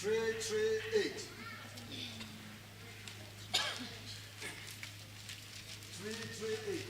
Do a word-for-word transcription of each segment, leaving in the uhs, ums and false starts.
Three three eight. Three three eight.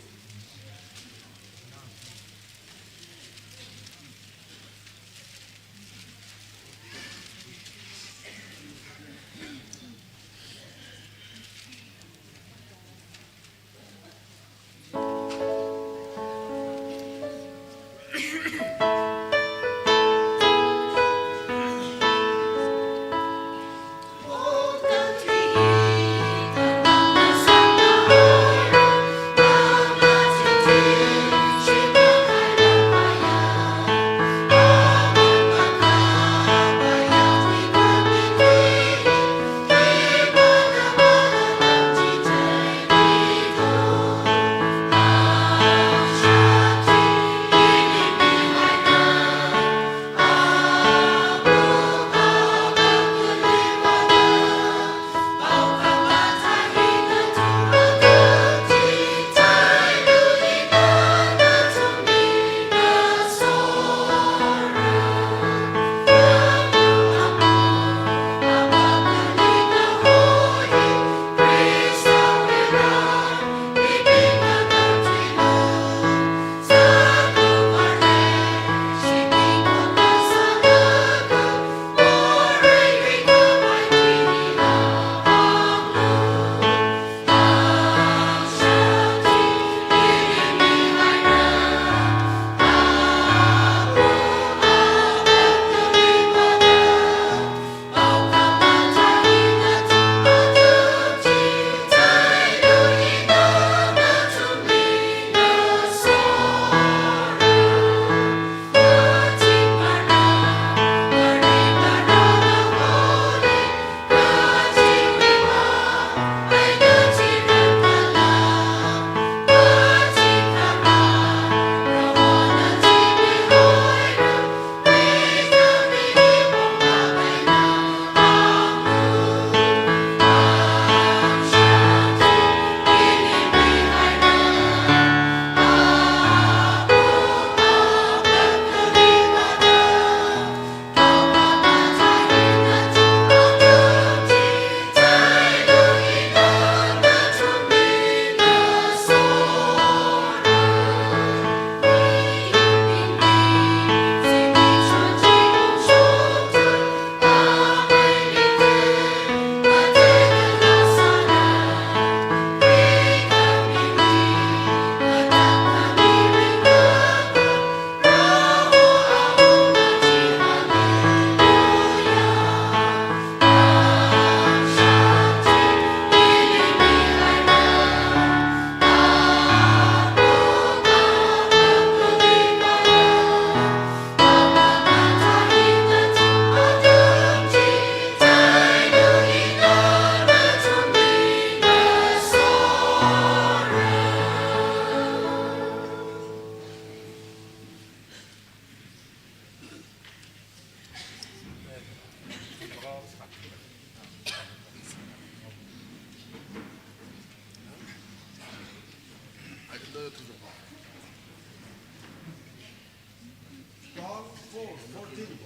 John four fourteen.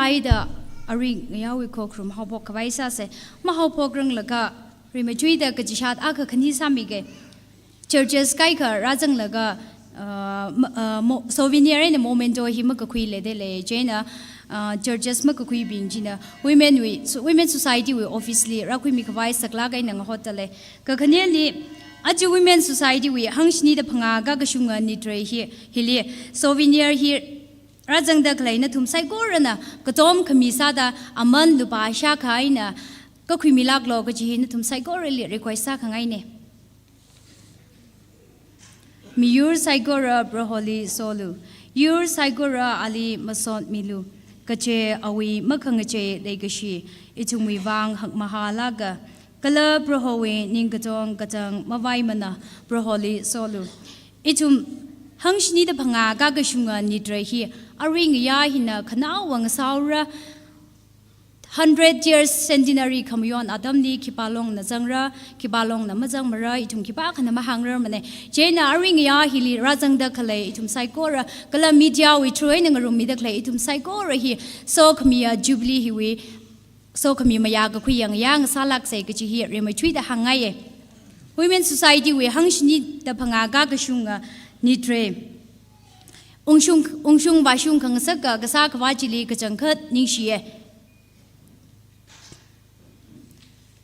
Aida aring ngayāwui khokharum haophok khavai sāsa, mahaophokranglakha rimeithuida kachishat akha khani sāmige. Churches kaikha rāzanglaga, uh, ma-, uh, mo-, souvenir eina memento hi makakhui leida lei, chieina, uh, churches makakhuibing china women wui, so, women society wui office li rākhuimi khavai saklāk eina ngahotta lei. Kakhaneli, aja women society wui hangshini da phangā kakashunga nitrei hi, hili souvenir hi rāzangda khalei nathum saikorana katom khami sāda aman lupā shākha eina kakhuimilāklo kaji hi nathum saikorali request sākhangaine. Miyur saikora Proholi solu, yur saikora ali masotmilu, kaje awui makhangachei leikashi ithumwui vang hakmahālāka, kala Prohowui ningkachon kachāng mavaimana Proholi solu. Ithum hangshini da phangā kakashunga nitrei hi aring ngayā hina khanaowa ngasaora, hundred years centenary khamayon atamli khipālongna zangra, khipālongna mazangmara, ithum khipākhana mahāngrarmane. Chieina aring ngayā hili rāzangda khalei ithum saikora, kala media wui through eina ngarummida khalei ithum saikora hi sokhamiya jubilee hiwui sokhami mayā kakhuiya ngayā ngasālāksa kaji hi rimeithuida hāngngaiye. Women society wui hangshini da phangā kakashunga nitrei ungshung, ungshung vāshung khangasaka kasā khavā chili kachangkhat ningshiye.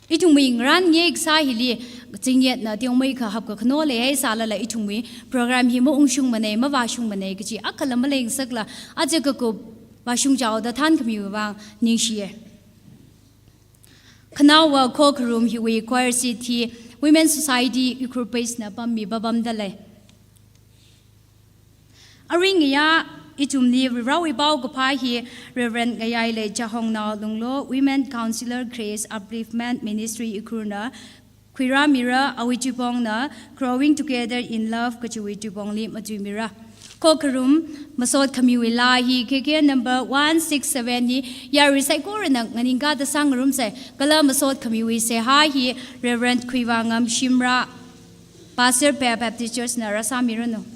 Ithumwui ngarānngai kasā hili zingyetna teomeikha hapkakhano leihai sālala ithumwui program hi maungshungmane, mavāshungmane kaji akhala maleingasakla aja kakup vāshungchaoda thānkhamiwui vang ningshiye. Khanaowa khokharum hiwui choir seat hi Women Society Ukhrul Page na pammi papamda lei. Aring ngayā ithumli Varivarāwui paokaphā hi Reverend Ngayailei Chahongnao Lunglo, Women Counselor Grace Upliftment Ministry Ukhrulna khuirāmira, awui tuipongna Growing Together in Love kajiwui tuipongli matuimira. Khokharum masotkhamiwui laa hi K K number one six seven hi yarui saikorana nganingkāda sāngarumsa, kala masotkhamiwui seihā hi Reverend Khuivāngam Shimrah, Pastor Pea Baptist Church na rāsāmiranu.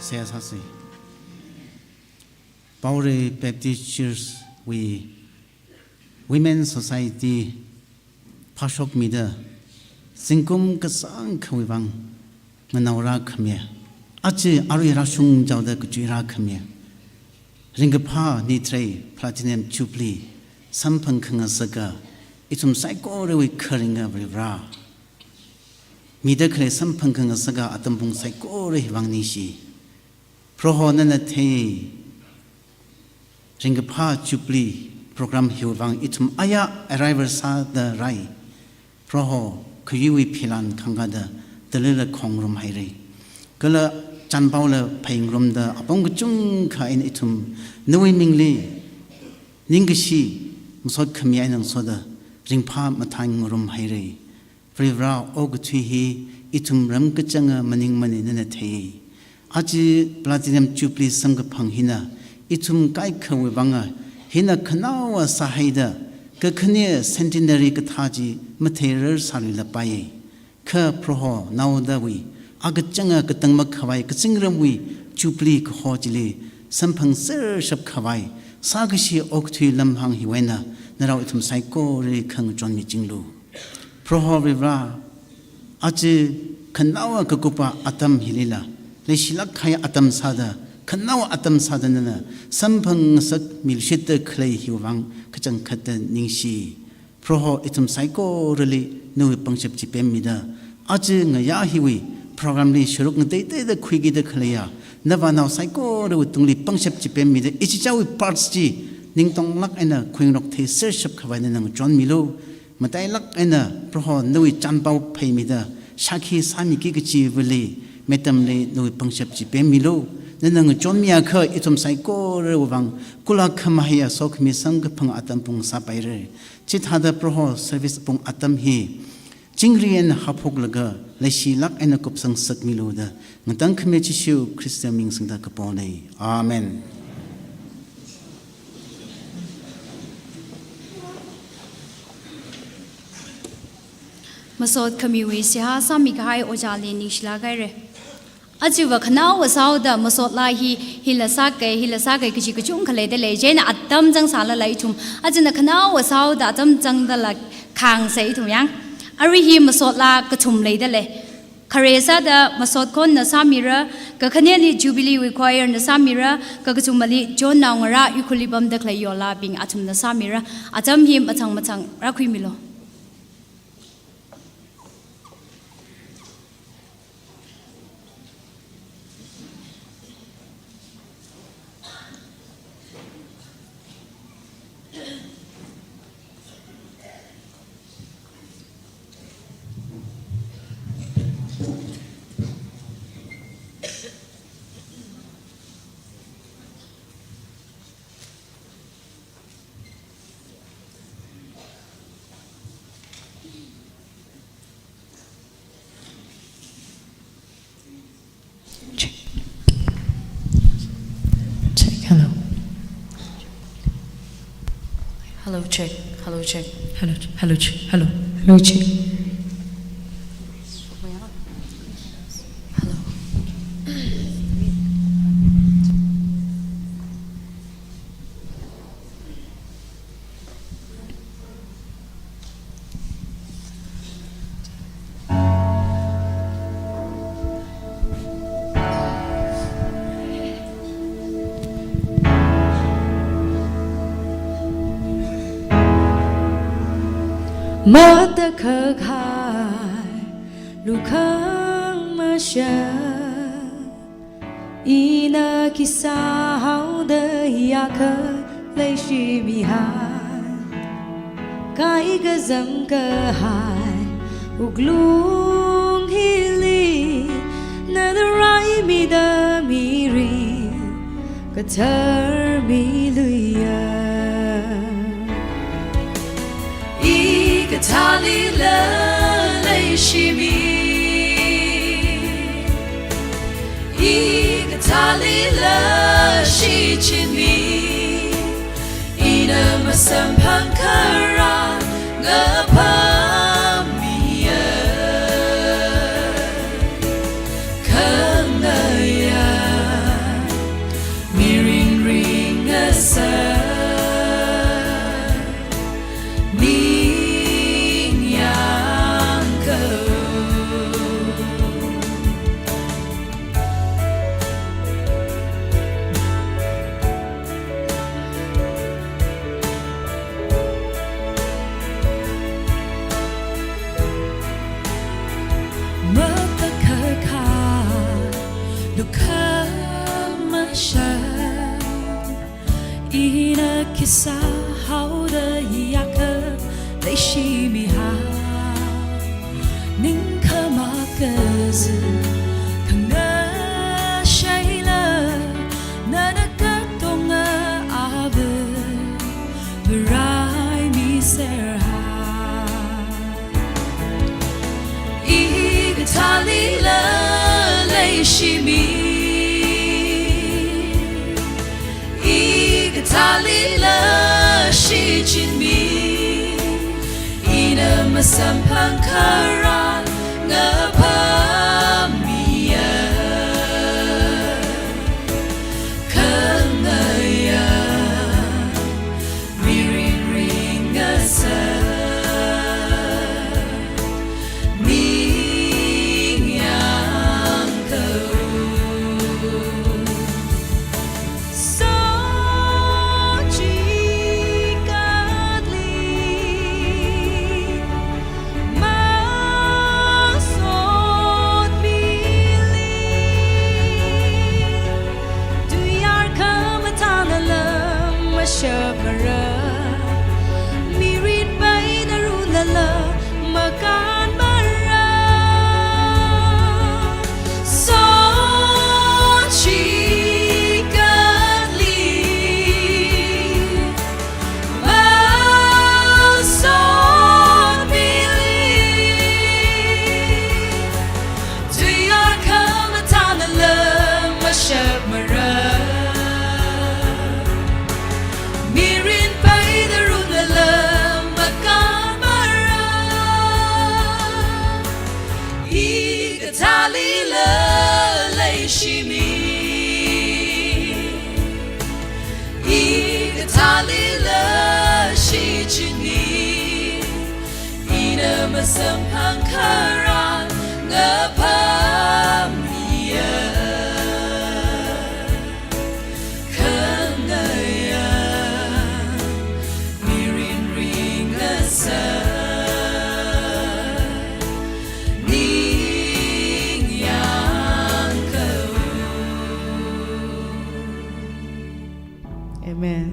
Seihā sāsa. Pauri Baptist Church wui Women Society phāshokmida Zingkum kasāngkhawui vang nganaorā khamiya, aja arui rāshungchaoda kachuirā khamiya, ringkaphā nitrei Platinum Jubilee samphang khangasaka ithum saikorawui kharinga Varivara, mida khalei samphang khangasaka atam pung saikora hiwui vang ningshi. Proho, nana thei, ringkaphā Jubilee program hiwui vang ithum aya arrival sāda rāi. Proho, khayuiwui philan khangkāda Delhila khongngarum haira. Kala chānpaola phāngarumda apong kachungkha eina ithum nawui mingli ningkashi masot khami eina ngasoda ringphā mathānngarum haira. Varivara, okathui hi ithum ram kachanga maningmana, nana thei. Aja Platinum Jubilee samkaphang hina ithum kaikhawui vanga hina khanaowa sāhaida kakhane centenary kathā chi matheirar sāluilapaiya. Kha Proho, naodawui akachanga katang makhavai kazingramwui Jubilee kaho chili samphangsershap khavai sākashi okathui lamhāng hiwui eina narao ithum saikora khangachon michinglu. Proho Varivara, aja khanaowa kakupa atam hilila, leishilāk kahai atam sāda, khanaowa atam sāda nana samphang ngasakmiluishitda khalei hiwui vang kachangkhatta ningshi. Proho, ithum saikorali nawui pangshap chi pemmida, aja ngayā hiwui program li sharuk ngateiteida khuikida khaleiya navānao saikorawui tungli pangshap chi pemmida, ichichāwui parts chi ningtonglāk eina khuingarok theisershap khavai nana ngachonmilu. Matailāk eina Proho, nawui chānpao phaimida shākhi sāmiki kachiva̱li metamli nawui pangshap chi pemmilu. Nana ngachonmiakha ithum saikorawui vang kula khamahaiya sokhami samkaphang atam pung sāpaira. Chithāda Proho, service pung atam hi chingri eina haophoklaga leishilāk eina kupsang ngasakmilu da ngatangkhami Jishu Khrista ming singda kapona. Amen. Masot khamiwui seihā sāmikahai ojāli ningshilāk haira. Ajava khanaowa sāhaoda masot laa hi, hila sākei, hila sākei kaji kachungkha leidalei, chieina atam zangsālala ithum ajana khanaowa sāhaoda atam zangdala khāngsei ithum yang. Arui hi masot laa kathum leidalei. Khare sāda masot khonna sāmira, kakhaneli Jubilee wui choir na sāmira, kakachumali John naongarā Ukhrulli pamda khalei yorlabing athumna sāmira. Atam hi mathang mathang rākhuimilu. Check. Check, hello. Hello, check. Hello, check. Hello, ch-, hello, ch-, hello. Hello, check. Hello. Matakhak hai, lukhang masha. Ina khi sāhaoda hiyākha leishimihai. Kaikazam kahai wuklung hili, nana raimida mirin kathar miluiya. I kathālila leishimi, I kathālila shichinmi, ina masamphang kharā ngapammiya. Khanaya mirin ringngasā, ningyāng kha Matakhakha lukhamashan, ina khisā haoda yākha leishimihai. Ningkhama kazi khangashaila, nana katonga ava maraimiserhai. Ikathālila leishimi, ikathālila shichinmi, ina masamphang kharan ngapamiya. Khangaya mirin ringasā, ningyāng kau. Sochikatli masotmili, tuiyār khamathānala mashapmara, mirin paida rulala makanmara. Sochikatli masotmili, tuiyār khamathānala mashapmara, mirin paida rulala makanmara. Ikathālila leishimi, ikathālila shichinmi, ina masamphang kharan ngapamiya. Khangaya mirin ringasā, ningyāng kau. Amen.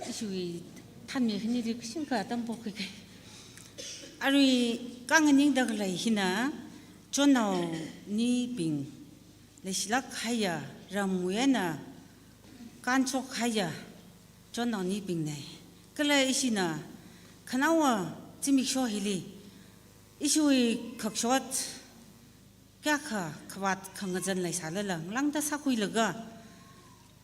Ishiwui thanmi khanili kashingkha atam pokhuikai. Arui kanganingda khalei hina, chonnaonibing, leishilāk kahaiya, ramwui eina kānshok kahaiya chonnaonibingnei. Kala ishina khanaowa zimiksho hili, ishiwui khakshot kayākha khavāt khangazan leisālala, ngalāngda sākhuilaga,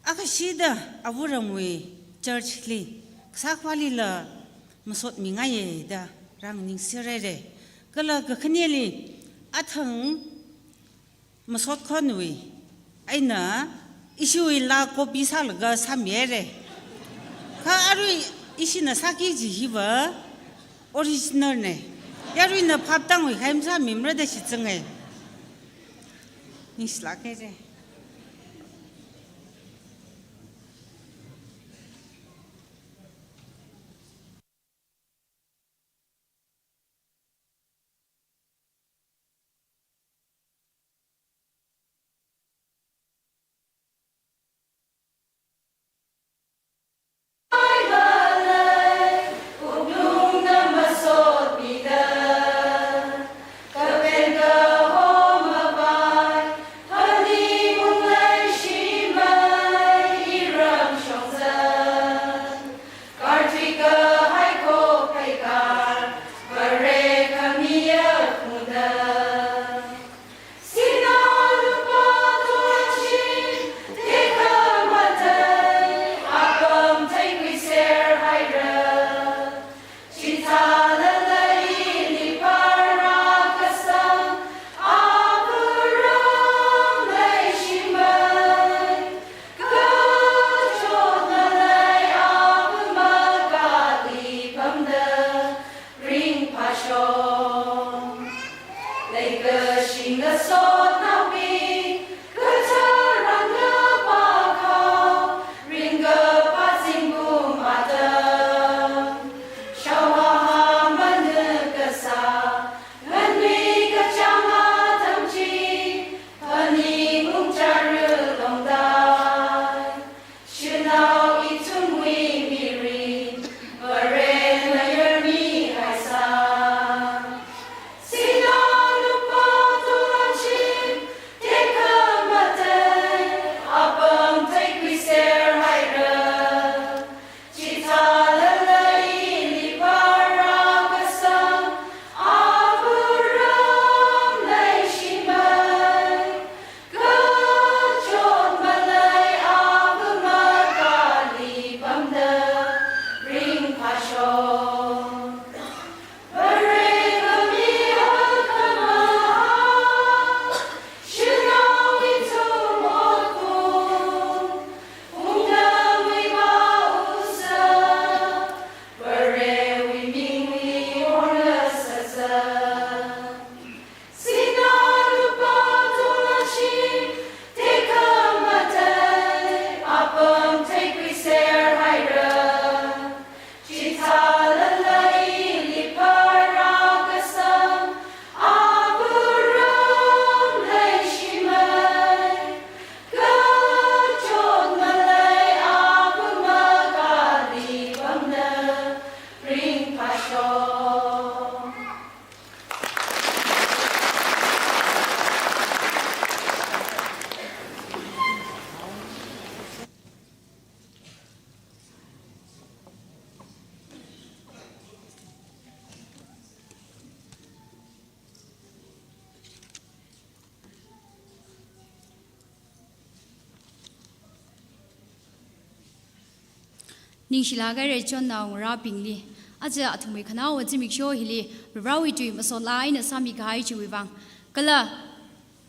akhashida Avāramwui church li, kasā khavālila masotmingaiya da rānganingserhaira. Kala kakhaneli, athang masotkhonwui eina ishiwui laa copy sālaga sāmihaira. Kha arui ishina sāki kaji hiva original nei. Yaruina phap tangwui khaim sāmimara da shitsanga. Ningshilāk haira. Ningshilāk haira chonnao ngarābingli. Aja athumwui khanaowa zimiksho hili, Varivarāwui tui masot laa eina sāmikahai chiwui vang. Kala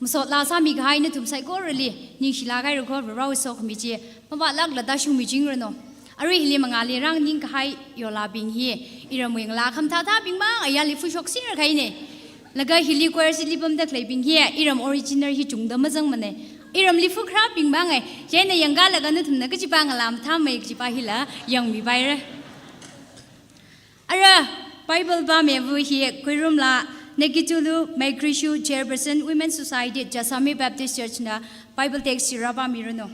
masot laa sāmikahai nathum saikorali ningshilāk haira kho, Varivarāwui sokhami chi mavātlākla tāshungmichingranu. Arui hili mangāli rānganingkahai yorlabing hi iramwui ngalā khamathāthābing mang ayarli phushokserkahaina. Laga hili choir seat li pamda khaleibing hi iram original hi chungda mazangmana. Iramli phukharābing mangai. Chieina yangkalaga nathumna kachipa ngalā mathāmei kachipa hila yangmipaira. Ara Bible pāmiva hi khuirumla Nekitulu Meikrishu, Chairperson, Women Society, Jessami Baptist Church na Bible text hi rāpāmiranu.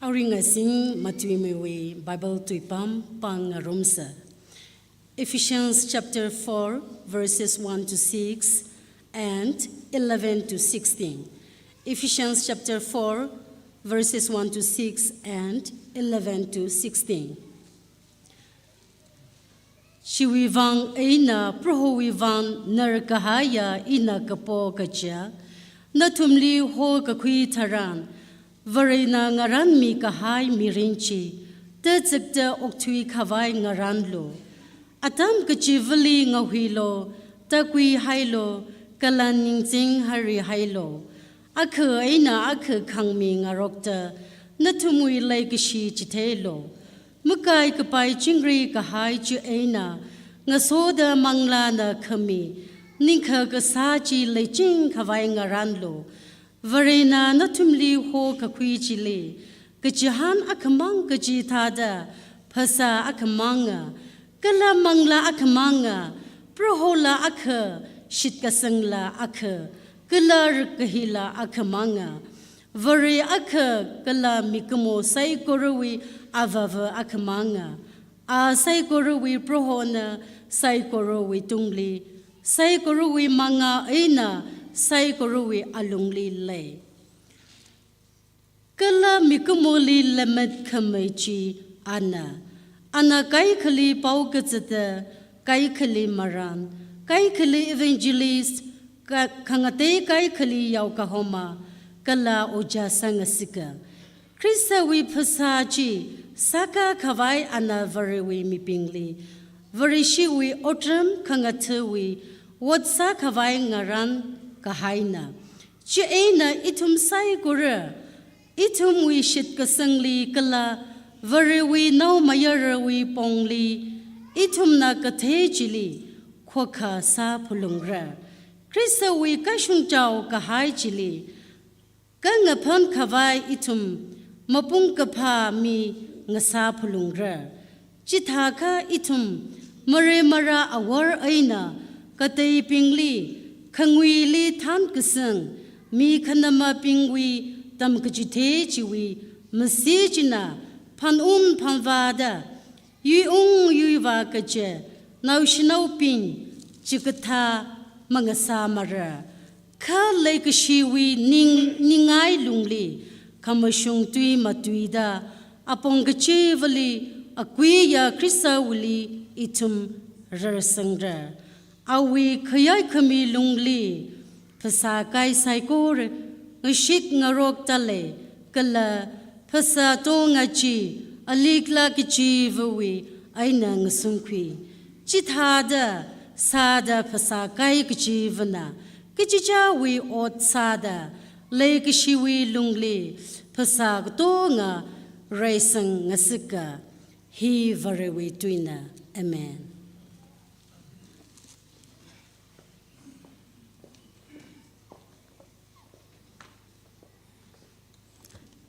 Aring asing matuimiwui Bible tuipam pāngarumsa. Ephesians chapter four, verses one to six and eleven to sixteen. Ephesians chapter four, verses one to six and eleven to sixteen. Chiwui vang eina Prohowui vang narkahaiya ina kapo kaja, nathumli hokakhui tharan, Varena ngaranmi kahai mirin chi, tachakta okthui khavai ngaranlu. Atam kachivali ngahuilu, takuihailu, kala ningching harihailu. Akha eina akha khangmi ngarokta, nathumwui leikashi chitheilu. Makai kapai chingri kahai chi eina, ngasoda manglāna khami, ningkha kasā chi leiching khavai ngaranlu. Varena nathumli hokakhui chili, kachihān akhamang kachithāda, phasā akhamanga, kala manglā akhamanga, Prohola akha, shitkasangla akha, kala rakhahila akhamanga. Vare akha kala mikumo saikorawui Avāva akhamanga. A saikorawui Prohona saikorawui tungli, saikorawui mangā eina saikorawui alungli lei. Kala mikumoli lemmet khamei chi ana. Ana kaikhali pao kazata, kaikhali maran, kaikhali evangelist, ka-, khangatei kaikhali yaokahoma, kala ojā sāngasaka. Khristawui phasā chi sākā khavai ana Varewui mibingli, Vareshiwui otram khangathawui ot sākhavai ngaran kahaina. Chieina ithum saikora, ithumwui shitkasangli kala Varewui naomayarawui pongli, ithumna kathei chili, khokha sāphalungra. Khristawui kashung chao kahai chili, kangaphan khavai ithum mapung kaphā mi ngasāphalungra. Chithākha ithum mare mara awor eina kateibingli, khanguili thankasang, mi khanamabingwui tamkachithei chiwui masi china phanung phanvāda, yuiung yuivā kaje, naoshinaobing chikathā mangasāmara. Kha leikashiwui ning, ningai lungli, khamashung tui matuida, apong kachivali, akuiya Khristawuili ithum rarsangra. Awui khayai khami lungli, phasā kai saikora, ngashik ngarok talei, kala phasā tonga chi, aliklā kachivawui eina ngasungkhui. Chithāda, sāda phasā kai kachivana, kachichāwui ot sāda, leikashiwui lungli, phasā katonga raisang ngasaka, hi Varewui tuina. Amen.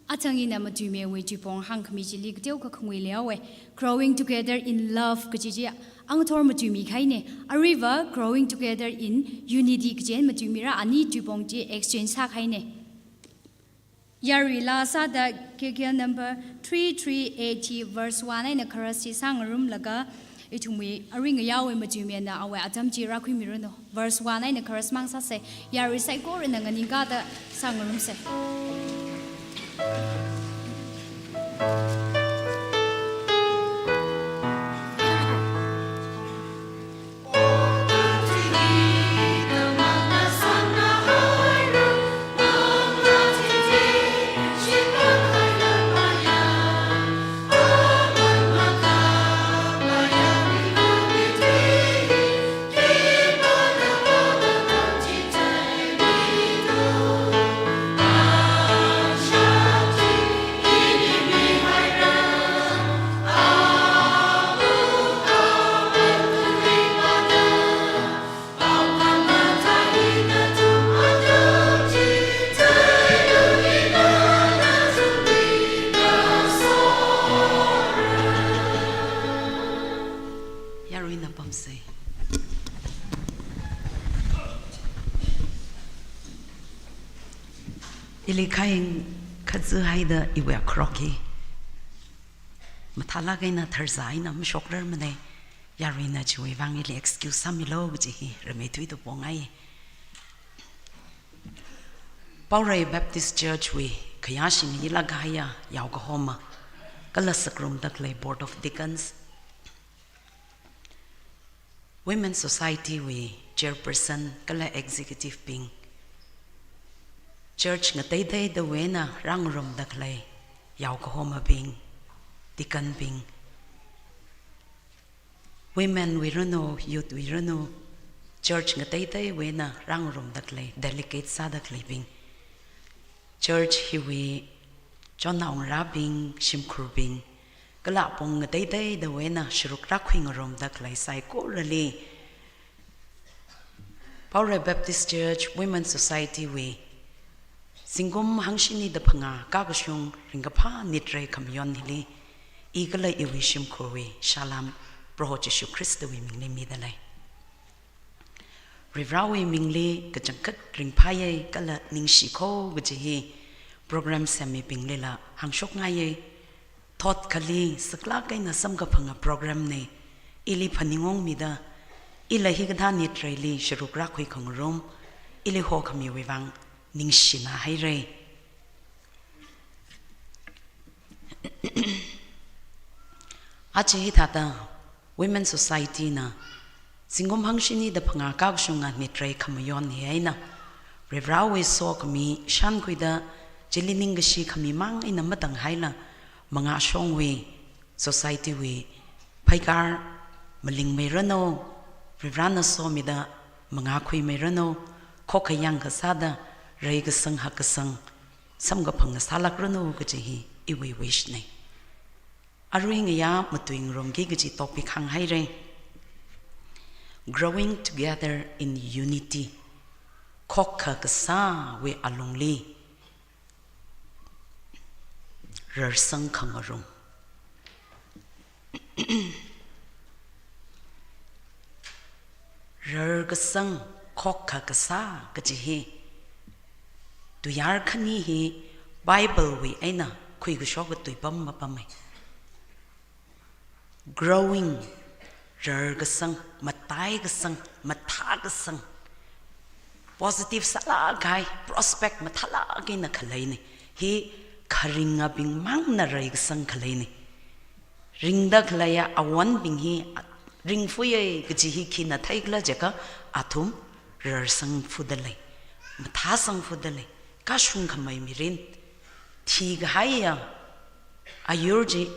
Achang ina matuimiwui tuipong hāngkhami chili kateokha khangui leihaowa. Growing together in love kaji chi ngathor matuimi kahaina. Aruiva growing together in unity kaji matuimira, ani tuipong chi exchange sākahaina. Yarui laa sāda K K L number three three eight verse one eina chorus chi sāngarumlaga, ithumwui aring ngayaowui matuimina awui atam chi rākhuimiranu. Verse one eina chorus mang sāsa. Yarui saikorana nganingkāda sāngarumsa. Yaruina pamsa. Ili khaing khazi haida iwui akhroki. Mathālāk eina tharzā eina mashokrarmana. Yaruina chiwui vang ili excuse sāmilu kaji hi rimeithuida pongai. Paorei Baptist Church wui khayāshing yilāk kahaiya yaokahoma, kala sāngarumda khalei Board of Deacons, Women Society wui Chairperson kala Executive bing, church ngateiteidawui eina rāngarumda khalei yaokahomabing, deacon bing, women wui ranu, youth wui ranu, church ngateiteiwui eina rāngarumda khalei delegate sāda khaleibing, church hiwui chonao ngarābing, shimkhurbing, kala apong ngateiteidawui eina sharuk rākhui ngarumda khalei saikorali, Paorei Baptist Church Women Society wui zingkum hangshini da phangā kakashung ringkaphā nitrei khamayon hili, i kala iwui shimkhurwui salām Proho Jishu Khristawui mingli midalei. Varivarāwui mingli kachangkhat ringphāya kala ningshiko kaji hi program semmibinglila hāngshokngaiya. Thot khali saklāk eina samkaphanga programna. Ili phaningungmida, ila hikathā nitreili sharuk rākhui khangarum, ili hokhamiwui vang ningshina haira. Aja hithāda Women Society na zingkum hangshini da phangā kakashunga nitrei khamayon hi eina, Varivarāwui sokhami shānkhuida, chili ningkashi khami mang eina matanghaila, mangāshongwui, society wui phaikar malingmei ranu, Varivarāna somida mangākhuimei ranu, khokkha yangkha sāda, reikasang hakkasang samkaphanga sālāk ranu kaji hi iwui wish na. Arui ngayā matuingarumki kaji topic hānghaira. Growing together in unity. Khokkha kasāwui alungli rarsang khangarum. Rarkasang, khokkha kasā kaji hi, tuiyār khani hi Bible wui eina khuikashok tuipam mapama. Growing, rarkasang, mataikasang, mathākasang, positive sālāk kahai, prospect mathālāk eina khaleina. Hi kharingabing mangna reikasang khaleina. Ringda khaleiya awonbing hi ringfuiya kaji hi khina theikhala jiakha, athum rarsangfudalei, mathāsangfudalei, kashung khamei mirin, thikahaiya ayur chi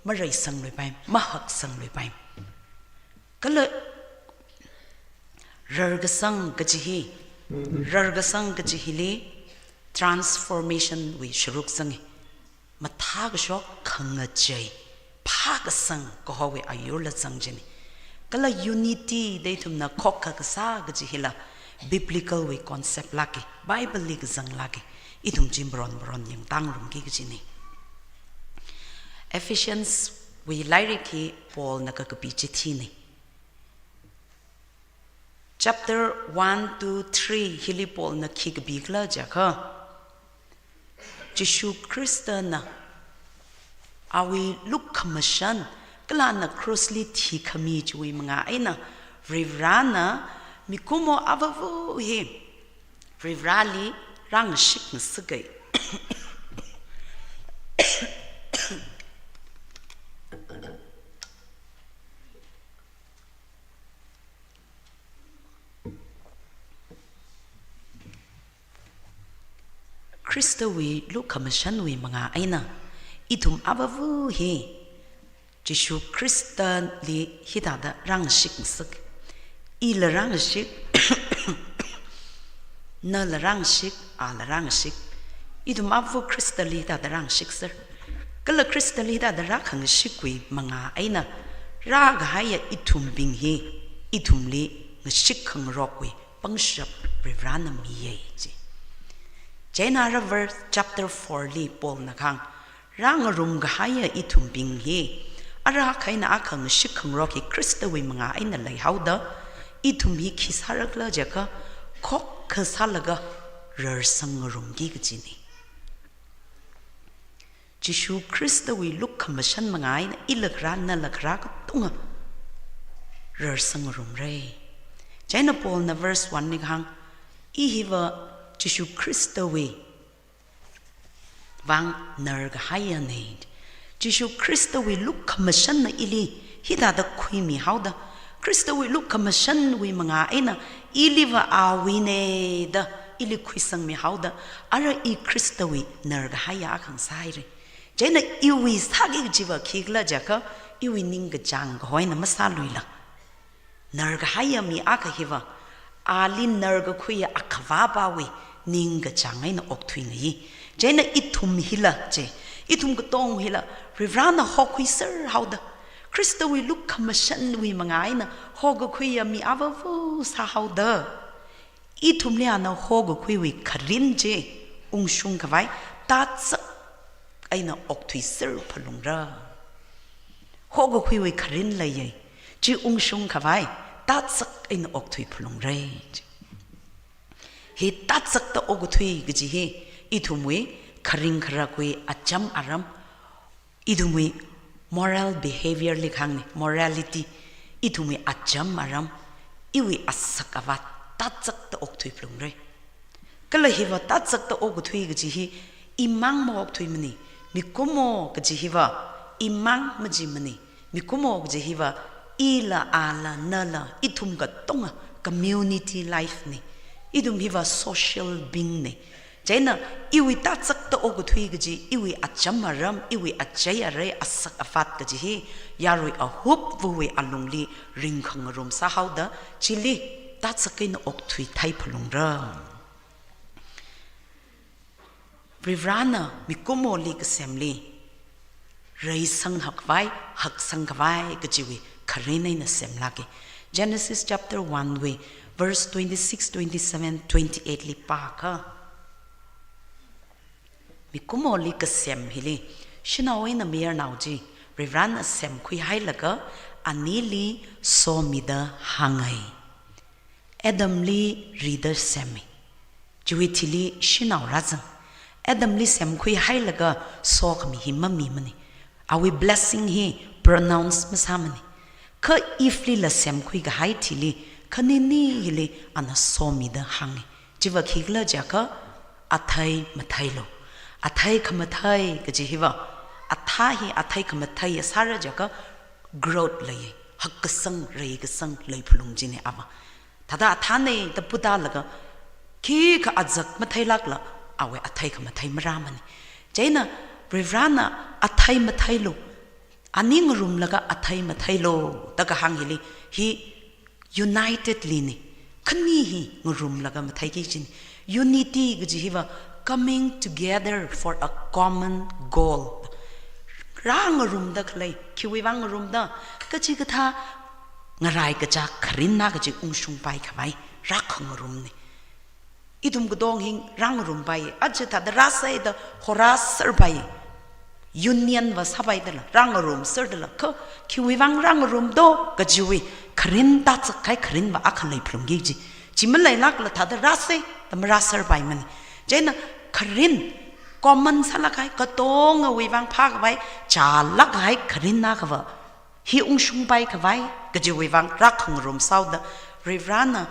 mareisangluipai, mahaksangluipai. Kala rarkasang kaji hi, rarkasang kaji hili transformation wui sharuk zanga. Mathākashok, khangachei, phākasang kahowui ayurla zang china. Kala unity da ithumna khokkha kasā kaji hila biblical wui concept lāka, Bible li kazang lāka, ithum chi maron maron yangtangarumki kajina. Ephesians wui lairik hi Paul na kakapi chithina. Chapter one, two, three hili Paul na khi kapikhala jiakha, Jishu Khristana awui lukhamashan, kala ana cross li thikhami chiwui manga eina Varivarana mikumo avāva hi Varivarali rāngashik ngasaka. Khristawui lukhamashanwui manga eina ithum avāva hi Jishu Khristali hithāda rāngashik ngasaka. Ila rāngashik, nala rāngashik, ala rāngashik. Ithum avāva Khristali hithāda rāngashik ser. Kala Khristali hithāda rākhangashikwui manga eina rākahaiya ithumbing hi ithumli ngashik khangarokwui pangshap Varivarana miya ji. Chieina ara verse chapter four li Paul na kahāng, rāngarum kahaiya ithumbing hi, ara akha eina akha ngashik khangarok hi Khristawui manga eina leihaoda, ithum hi khi sārakhala jiakha, khokkha sālaga rarsang ngarumki kajina. Jishu Khristawui lukhamashan manga eina ila kharā nala kharā katonga rarsang ngarumra. Chieina Paulna verse one li kahāng, I hiva Jishu Khristawui vang narkahaiyana. Jishu Khristawui lukhamashanna ili hithāda khuimihaoda, Khristawui lukhamashanwui manga eina iliva awuina da ili khuisangmihaoda, ara i Khristawui narkahaiya akha sāhaira. Chieina iwui sāki kajiva khikhala jiakha, iwui ningkachāng kahoina masāluila. Narkahaiya mi akha hiva, ali narkakhuiya Akhavāpāwui ningkachāng eina okthuingai. Chieina ithum hila chi, ithum katong hila, Varivarāna hokhuiserhaoda, Khristawui lukhamashanwui manga eina hokakhuiya mi avāva sāhaoda, ithumli ana hokakhuiwui kharin chi ungshung khavai tazak eina okthuiser phalungra. Hokakhuiwui kharin leiya, chi ungshung khavai tazak eina okthui phalungra. Hi tazakta okathui kaji hi ithumwui kharing kharakwui acham aram, ithumwui moral behavior li kahāngna, morality, ithumwui acham aram, iwui asak avāt tazakta okthui phalungra. Kala hiva tazakta okathui kaji hi imang maokthuimana, mikumo kaji hiva imang majimana, mikumo kaji hiva ila, ala, nala, ithum katonga community life na. Ithum hiva social being na. Chieina iwui tazakta okathui kaji, iwui acham aram, iwui achei arei, asak avāt kaji hi yarui ahupvawui alungli ringkhangarum sāhaoda, chili tazak eina okthuithai phalungra. Varivarāna mikumoli kasemli reisang khavai, haksang khavai kajiwui kharin eina semlāka. Genesis chapter one wui verse twenty-six, twenty-seven, twenty-eight li pākha, mikumoli kasem hili, shanao eina mayarnao chi Varivarāna semkhuihailaga anili somida hānga. Adamli rida sema. Chiwui thili shanao rāzang. Adamli semkhuihailaga sokhami hi mamimana. Awui blessing hi pronounce masāmana. Kha Eve lila semkhui kahai thili, khanini hili ana somida hānga. Chiva khikhala jiakha, athei matheilu. Athei khamathei kaji hiva, athā hi athei khamatheiya sāra jiakha, growth leiya, hakkasang, reikasang lei phalung jina ava. Thāda athāna da putālaga, khikha azak matheilākla, awui athei khamathei marāmana. Chieina Varivarāna athei matheilu, ani ngarumlaga athei matheilu da kahāng hili, hi united lina, khani hi ngarumlaga matheiki kajina. Unity kaji hiva coming together for a common goal. Rāngarumda khalei, khiwui vang ngarumda, kachikathā ngarai kachā kharinna kaji ungshungpai khavai rākhangarumna. Ithum katong hi rāngarumpaiya, aja thāda rāsāda horāserpaiya. Union va sāpaidala, rāngarumserdala, kha khiwui vang rāngarumdo kajiwui kharin tazak kahai kharinva akha lei phalungki kaji. Chi maleilākla thāda rāsāda marāserpaimana. Chieina kharin common sālāk kahai, katongawui vang phākhavai chālāk kahai kharinna akhava, hi ungshungpai khavai kajiwui vang rākhangarum sāhaoda, Varivarāna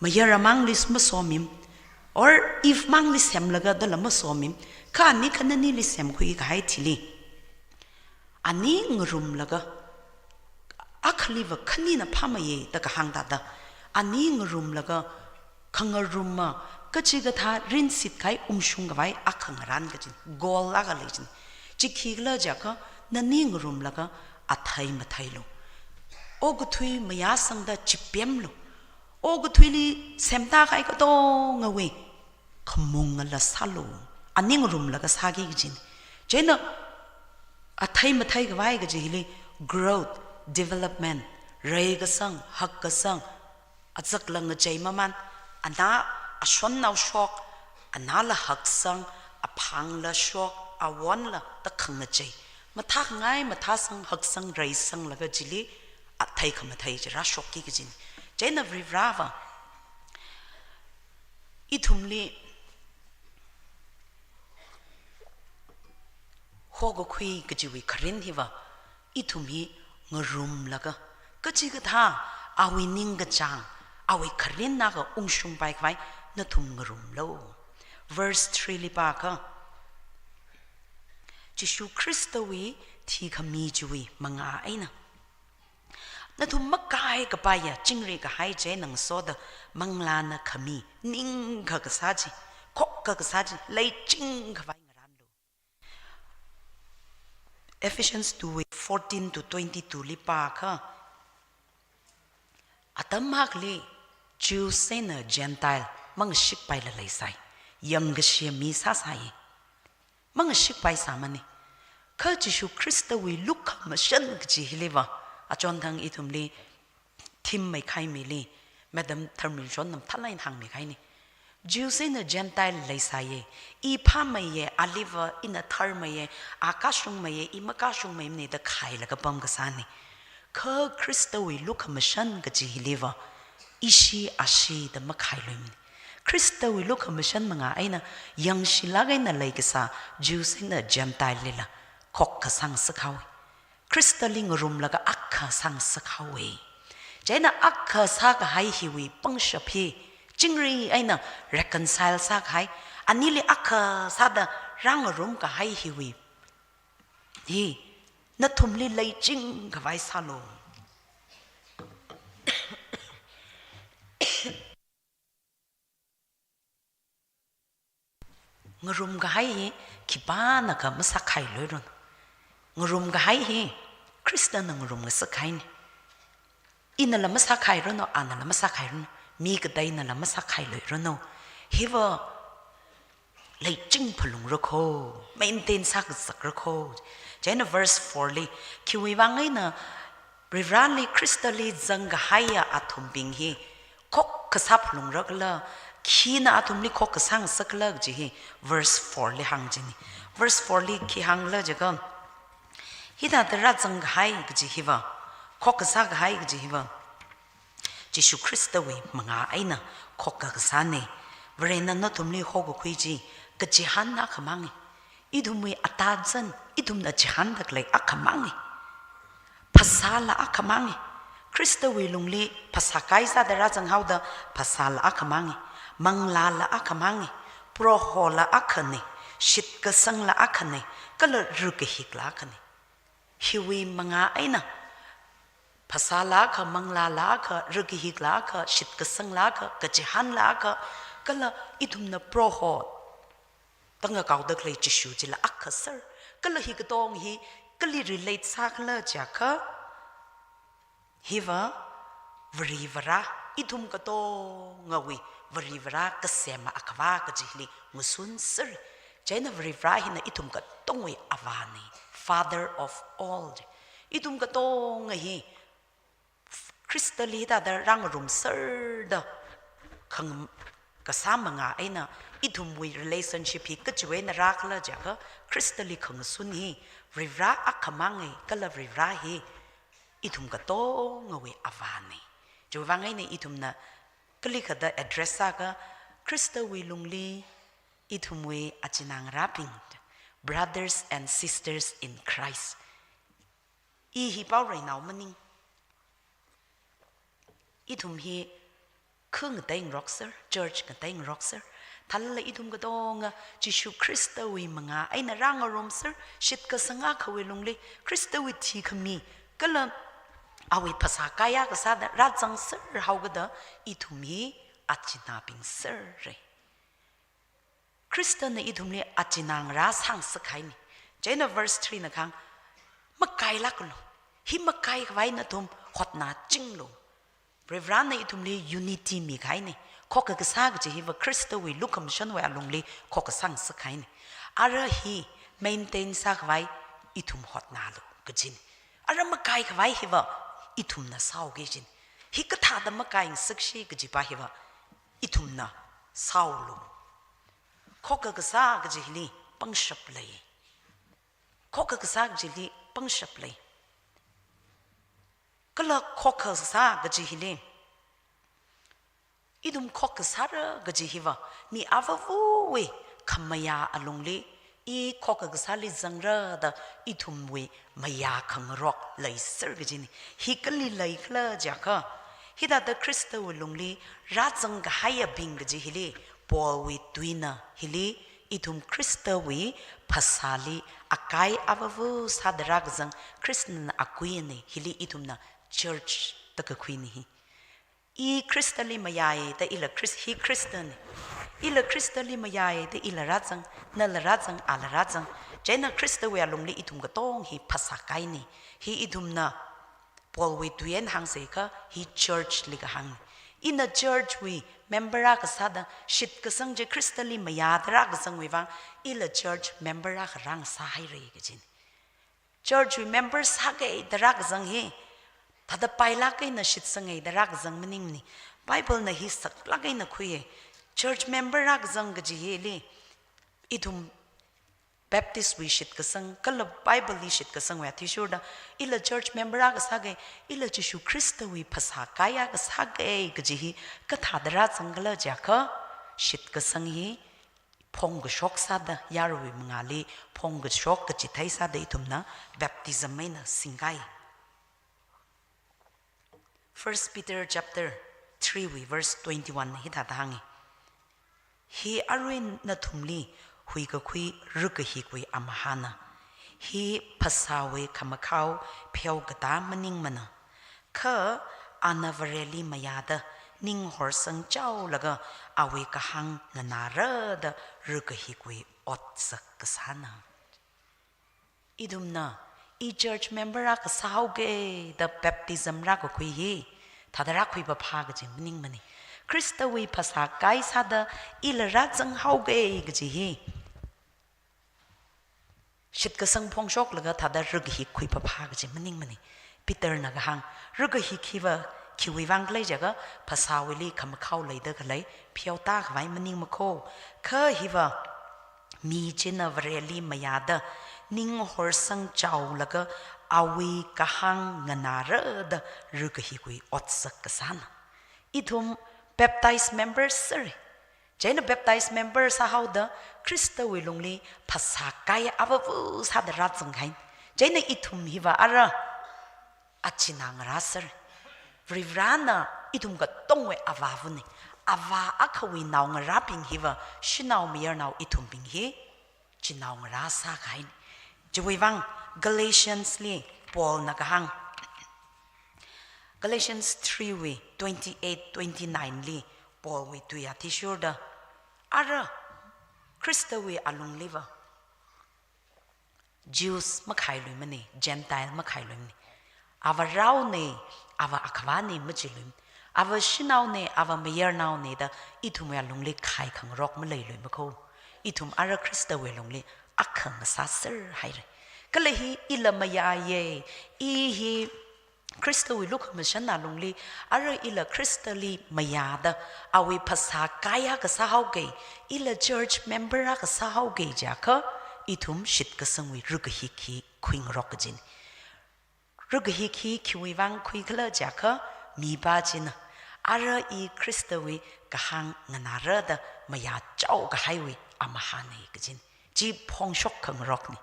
mayar amangli masomim, or Eve mangli semlaga dala masomim, kha ani khananili semkhui kahai thili, ani ngarumlaga, akhaliva khanina phāmeiya da kahāng thāda, ani ngarumlaga khangarumma, kachikathā rinsit kahai ungshung khavai akha ngarān kajina, goal akha lei jina. Chi khikhala jiakha, nani ngarumlaga athei matheilu. Okathui mayāsangda chipemlu. Okathuili semta kahai katongawui khamungala sālu. Ani ngarumlaga sāki kajina. Chieina athei mathei khavai kaji hili growth, development, reikasang, hakkasang, azakla ngachei mamān, ana ashonnao shok, anala haksang, aphangla shok, awonla da khangachei. Mathākhangai mathāsang, haksang, reisanglaga chili athei khamathei chi rāshokki kajina. Chieina Varivarāva ithumli, Hokakhui kajiwui kharin hiva, ithum hi ngarumlaga, kachikathā awui ningkachāng, awui kharin akha ungshungpai khavai nathum ngarumlu. Verse three li pākha, Jishu Khristawui thikhami chiwui mangā eina nathum makai kapaiya chingri kahai chieina ngasoda manglāna khami, ningkha kasā chi, khokkha kasā chi leiching khavai ngarānlu. Ephesians two wui fourteen to twenty-two li pākha, atam akhali Jews eina Gentile mangashikpaila leisai, yangkashe mi sāsai, mangashikpai sāmane. Kha Jishu Khristawui lukhamashan kaji hiliva, achonthang ithumli theme mai khai mili, Madam Tharmilshonna mathālāk eina hāngmi kahaine. Jews eina Gentile leisaiye, i phāmeiye, aliva ina tharmeiye, a kashungmeiye, i makashungmeimane da khailaga pam kasāne. Kha Khristawui lukhamashan kaji hiliva, ishi ashi da makhailuimane. Khristawui lukhamashan mangā eina yangshilāk eina leikasā Jews eina Gentile lila khokkha sāngasakhaowe. Khristali ngarumlaga akha sāngasakhaowe. Chieina akha sākahai hiwui pangshap hi, chingri eina reconcile sākahai, anili akha sāda rāngarum kahai hiwui hi nathumli leiching khavai sālu. Ngarumkahai hi khipānakha masākhailuiranu. Ngarumkahai hi Khristana ngarumngasak kahaine. Inala masākhairanu, anala masākhairanu, mi kateinala masākhailuiranu. Hiva leiching phalungra kho, maintain sākazakra kho. Chieina verse four li, khiwui vang eina Varivarali Khristali zangkahaiya athumbing hi khokkha sāphalungra khala, khina athumli khokkha sāngasak khala kaji hi verse four li hāng chine. Verse four li khi hāngkhala jiakha, hithāda rāzangkahai kaji hiva, khokkha sākahai kaji hiva, Jishu Khristawui mangā eina khokkha kasāne. Varena nathumli hokakhui chi kachihān akhamange. Ithumwui atazan, ithumna chihānda khalei akhamange. Phasāla akhamange. Khristawui lungli phasā kai sāda rāzanghaoda phasāla akhamange. Manglāla akhamange. Prohola akhane. Shitkasangla akhane. Kala rakahikla akhane. Hiwui mangā eina phasāla akha, manglāla akha, rakahikla akha, shitkasangla akha, kachihānla akha, kala ithumna Proho da ngakaoda khalei Jishu chila akha ser. Kala hi katong hi kali relate sākhala jiakha, hiva Varivara, ithum katongawui Varivara kasema Akhava kaji hili ngasun ser. Chieina Varivara hina ithum katongwui avāne, Father of all. Ithum katonga hi Khristali hithāda rāngarumserda khang-, kasā mangā eina ithumwui relationship hi kachiwui eina rākhala jiakha, Khristali khangasun hi Varivara akhamange, kala Varivara hi ithum katongawui avāne. Chiwui vang eina ithumna kalikhada address sākha, Khristawui lungli ithumwui achinā ngarābing, brothers and sisters in Christ. I hi Paoreinao maning. Ithum hi khu ngateingarokser, church ngateingarokser. Thālala ithum katonga Jishu Khristawui mangā eina rāngarumser, shitkasang akhawui lungli Khristawui thikhami kala awui phasā kaiya kasāda rāzangser haokada ithum hi achinābing serre. Khristana ithumli achinā ngarā sāngasak kahaine. Chieina verse three na kahāng, makailākalu. Hi makaikhavai nathum hotnāchinglu. Varivarana ithumli unity mikahaine. Khokkha kasā kaji hiva Khristawui lukhamashanwui alungli khokkha sāngasak kahaine. Ara hi maintain sākhavai ithum hotnālu kajine. Ara makaikhavai hiva ithumna sāuki jine. Hi kathāda makaingasakshi kajipa hiva ithumna sāulu. Khokkha kasā kaji hili pangshap lei. Khokkha kasā kaji hili pangshap lei. Kala khokkha kasā kaji hili, ithum khokkha sāra kaji hiva, mi avāvawui khamayā alungli I khokkha kasāli zangra da ithumwui mayā khangarok leiser kajina. Hi kali leikhala jiakha, hithāda Khristawui lungli rāzang kahaiyabing kaji hili, Paulwui tuina hili, ithum Khristawui phasāli akai avāva sāda rākazang, Khristana akuina, hili ithumna church da kakhuina hi. I Khristali mayāya da ila Khrist-, hi Khristana. Ila Khristali mayāya da ila rāzang, nala rāzang, ala rāzang. Chieina Khristawui alungli ithum katong hi phasā kaina. Hi ithumna Paulwui tui eina hāngsa akha, hi church li kahāng. Ina church wui member akha sāda, shitkasang chi Khristali mayāda rākazangwui vang, ila church member akha rāngasāhaira kajina. Church wui member sākida rākazang hi, thāda pailāk eina shitsanga da rākazang maningmana. Bible na hi saklāk eina khuiya. Church member rākazang kaji hili, ithum Baptist wui shitkasang, kala Bible li shitkasangwui athishurda, ila church member akha sāka, ila Jishu Khristawui phasā kai akha sāka kaji hi, kathāda rāzangkhala jiakha, shitkasang hi phongkashok sāda, yaruiwui mangāli phongkashok kachithei sāda ithumna baptism eina singkai. First Peter chapter three wui verse twenty-one hithāda hānga. Hi arui nathumli huikakhui rakahikwui amahāna. Hi phasāwui khamakhao pheokatā maningmana. Kha ana Vareli mayāda ning horsang chaolaga awui kahāng nganāra da rakahikwui otsak kasāna. Ithumna, i church member akha sāhaoka da baptism rākakhui hi, thāda rākhui paphā kaji maningmana. Khristawui phasā kai sāda ila rāzanghaoka kaji hi, shitkasang phongshoklaga thāda rakahik khui paphā kaji maningmana. Peter na kahāng, rakahik hiva khiwui vang khala jiakha, phasāwuili khamakhao leida khalei pheotā khavai maningmakho. Kha hiva, mi china Vareli mayāda ning horsang chaolaga awui kahāng nganāra da rakahikwui otsak kasāna. Ithum baptized member sāra. Chieina baptized member sāhaoda Khristawui lungli phasā kai avāva sāda rāzanghaina. Chieina ithum hiva ara achinā ngarā sāra. Varivarana ithum katongwui avāvana. Avā akhawui naongarābing hiva, shanao mayarnao ithumbing hi chinao ngarā sākahaina. Chiwui vang Galatians li Paul na kahāng, Galatians three wui twenty-eight, twenty-nine li Paul wui tui athishurda, ara Khristawui alungliva Jews makhailuimana, Gentile makhailuimana. Ava raona, ava akhavāna machiluimana. Ava shanaona, ava mayarnaona da ithumwui alungli khai khangarok maleiluimakho. Ithum ara Khristawui lungli akha ngasāserhaira. Kala hi ila mayāya, i hi Khristawui lukhamashan alungli, ara ila Khristali mayāda, awui phasā kai akha sāhaoka, ila church member akha sāhaoka jiakha, ithum shitkasangwui rakahik hi khuingarok kajina. Rakahik hi khiwui vang khuikhala jiakha, mipā china ara i Khristawui kahāng nganāra da mayā chaokahaiwui amahāna kajina. Chi phongshok khangarokna.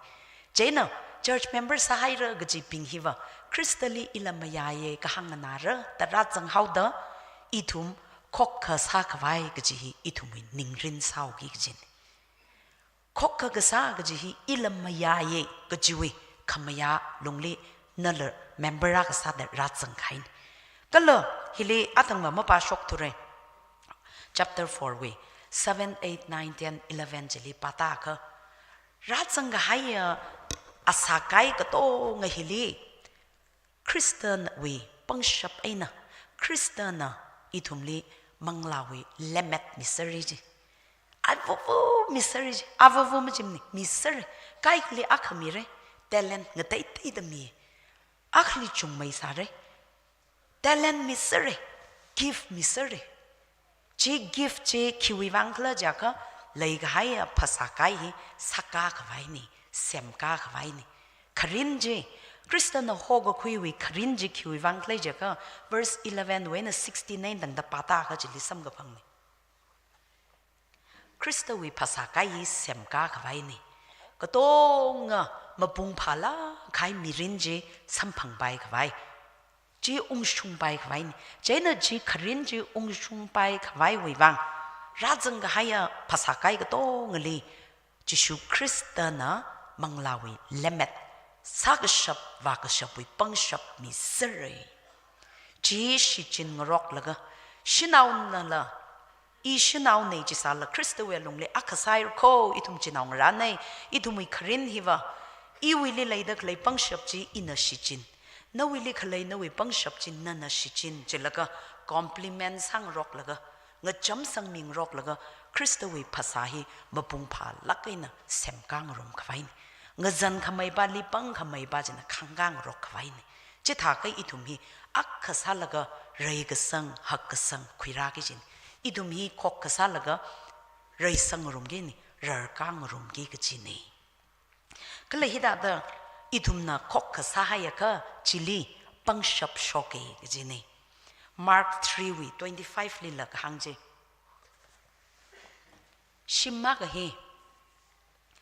Chieina church member sāhaira kajibing hiva, Khristali ila mayāya, kahāng nganāra da rāzanghaoda, ithum khokkha sākhavai kaji hi ithumwui ningrin sāhaoki kajina. Khokkha kasā kaji hi ila mayāya kajiwui khamayā lungli nala member akha sāda rāzangkahaina. Kala hili atangva mapāshokthura. Chapter four wui seven, eight, nine, ten, eleven chili pātākha, rāzangkahaiya asā kai katonga hili Khristawui pangshap eina, Khristana ithumli manglāwui lemmet misera ji. Avāva misera ji, avāva machimana, misera. Kaikhali akha mira, talent ngateiteida mi. Akhali chungmei sāra. Talent misera, gift misera. Chi gift chi khiwui vang khala jiakha, leikahaiya phasā kai hi sākā khavaina, semkā khavaina. Kharin chi, Khristana hokakhuiwui kharin chi khiwui vang khala jiakha, verse eleven wui eina sixteen eina tangda pātākha chili samkaphangna. Khristawui phasā kai hi semkā khavaina. katonga mapung phālāk kahai mirin chi samphangpai khavai, chi ungshungpai khavaini. Chieina chi kharin chi ungshungpai khavaiwui vang, rāzang kahaiya phasā kai katongali Jishu Khristana manglāwui lemmet, sākashap vākashapwui pangshap miserra. Chi shichin ngaroklaga, shanaonala, i shanaona jisāla Khristawui alungli akha sāhaira kho, ithum chinaongarāna, ithumwui kharin hiva, iwuili leida khalei pangshap chi ina shichin, nawuili khalei nawui pangshap chi nana shichin, chilaga compliment sāngaroklaga, ngacham sangmingaroklaga, Khristawui phasā hi mapung phālāk eina semkā ngarum khavaini. Ngazan khamei pali pang khamei pa china khāngkā ngarok khavaini. Chithākha ithum hi akha sālaga reikasang, hakkasang khuirāki kajina. Ithum hi khokkha sālaga reisang ngarumkini, rarkā ngarumki kajina. Kala hithāda ithumna khokkha sāhaiakha chili pangshap shoka kajina. Mark three wui twenty-five lila kahāng chi, shim akha hi,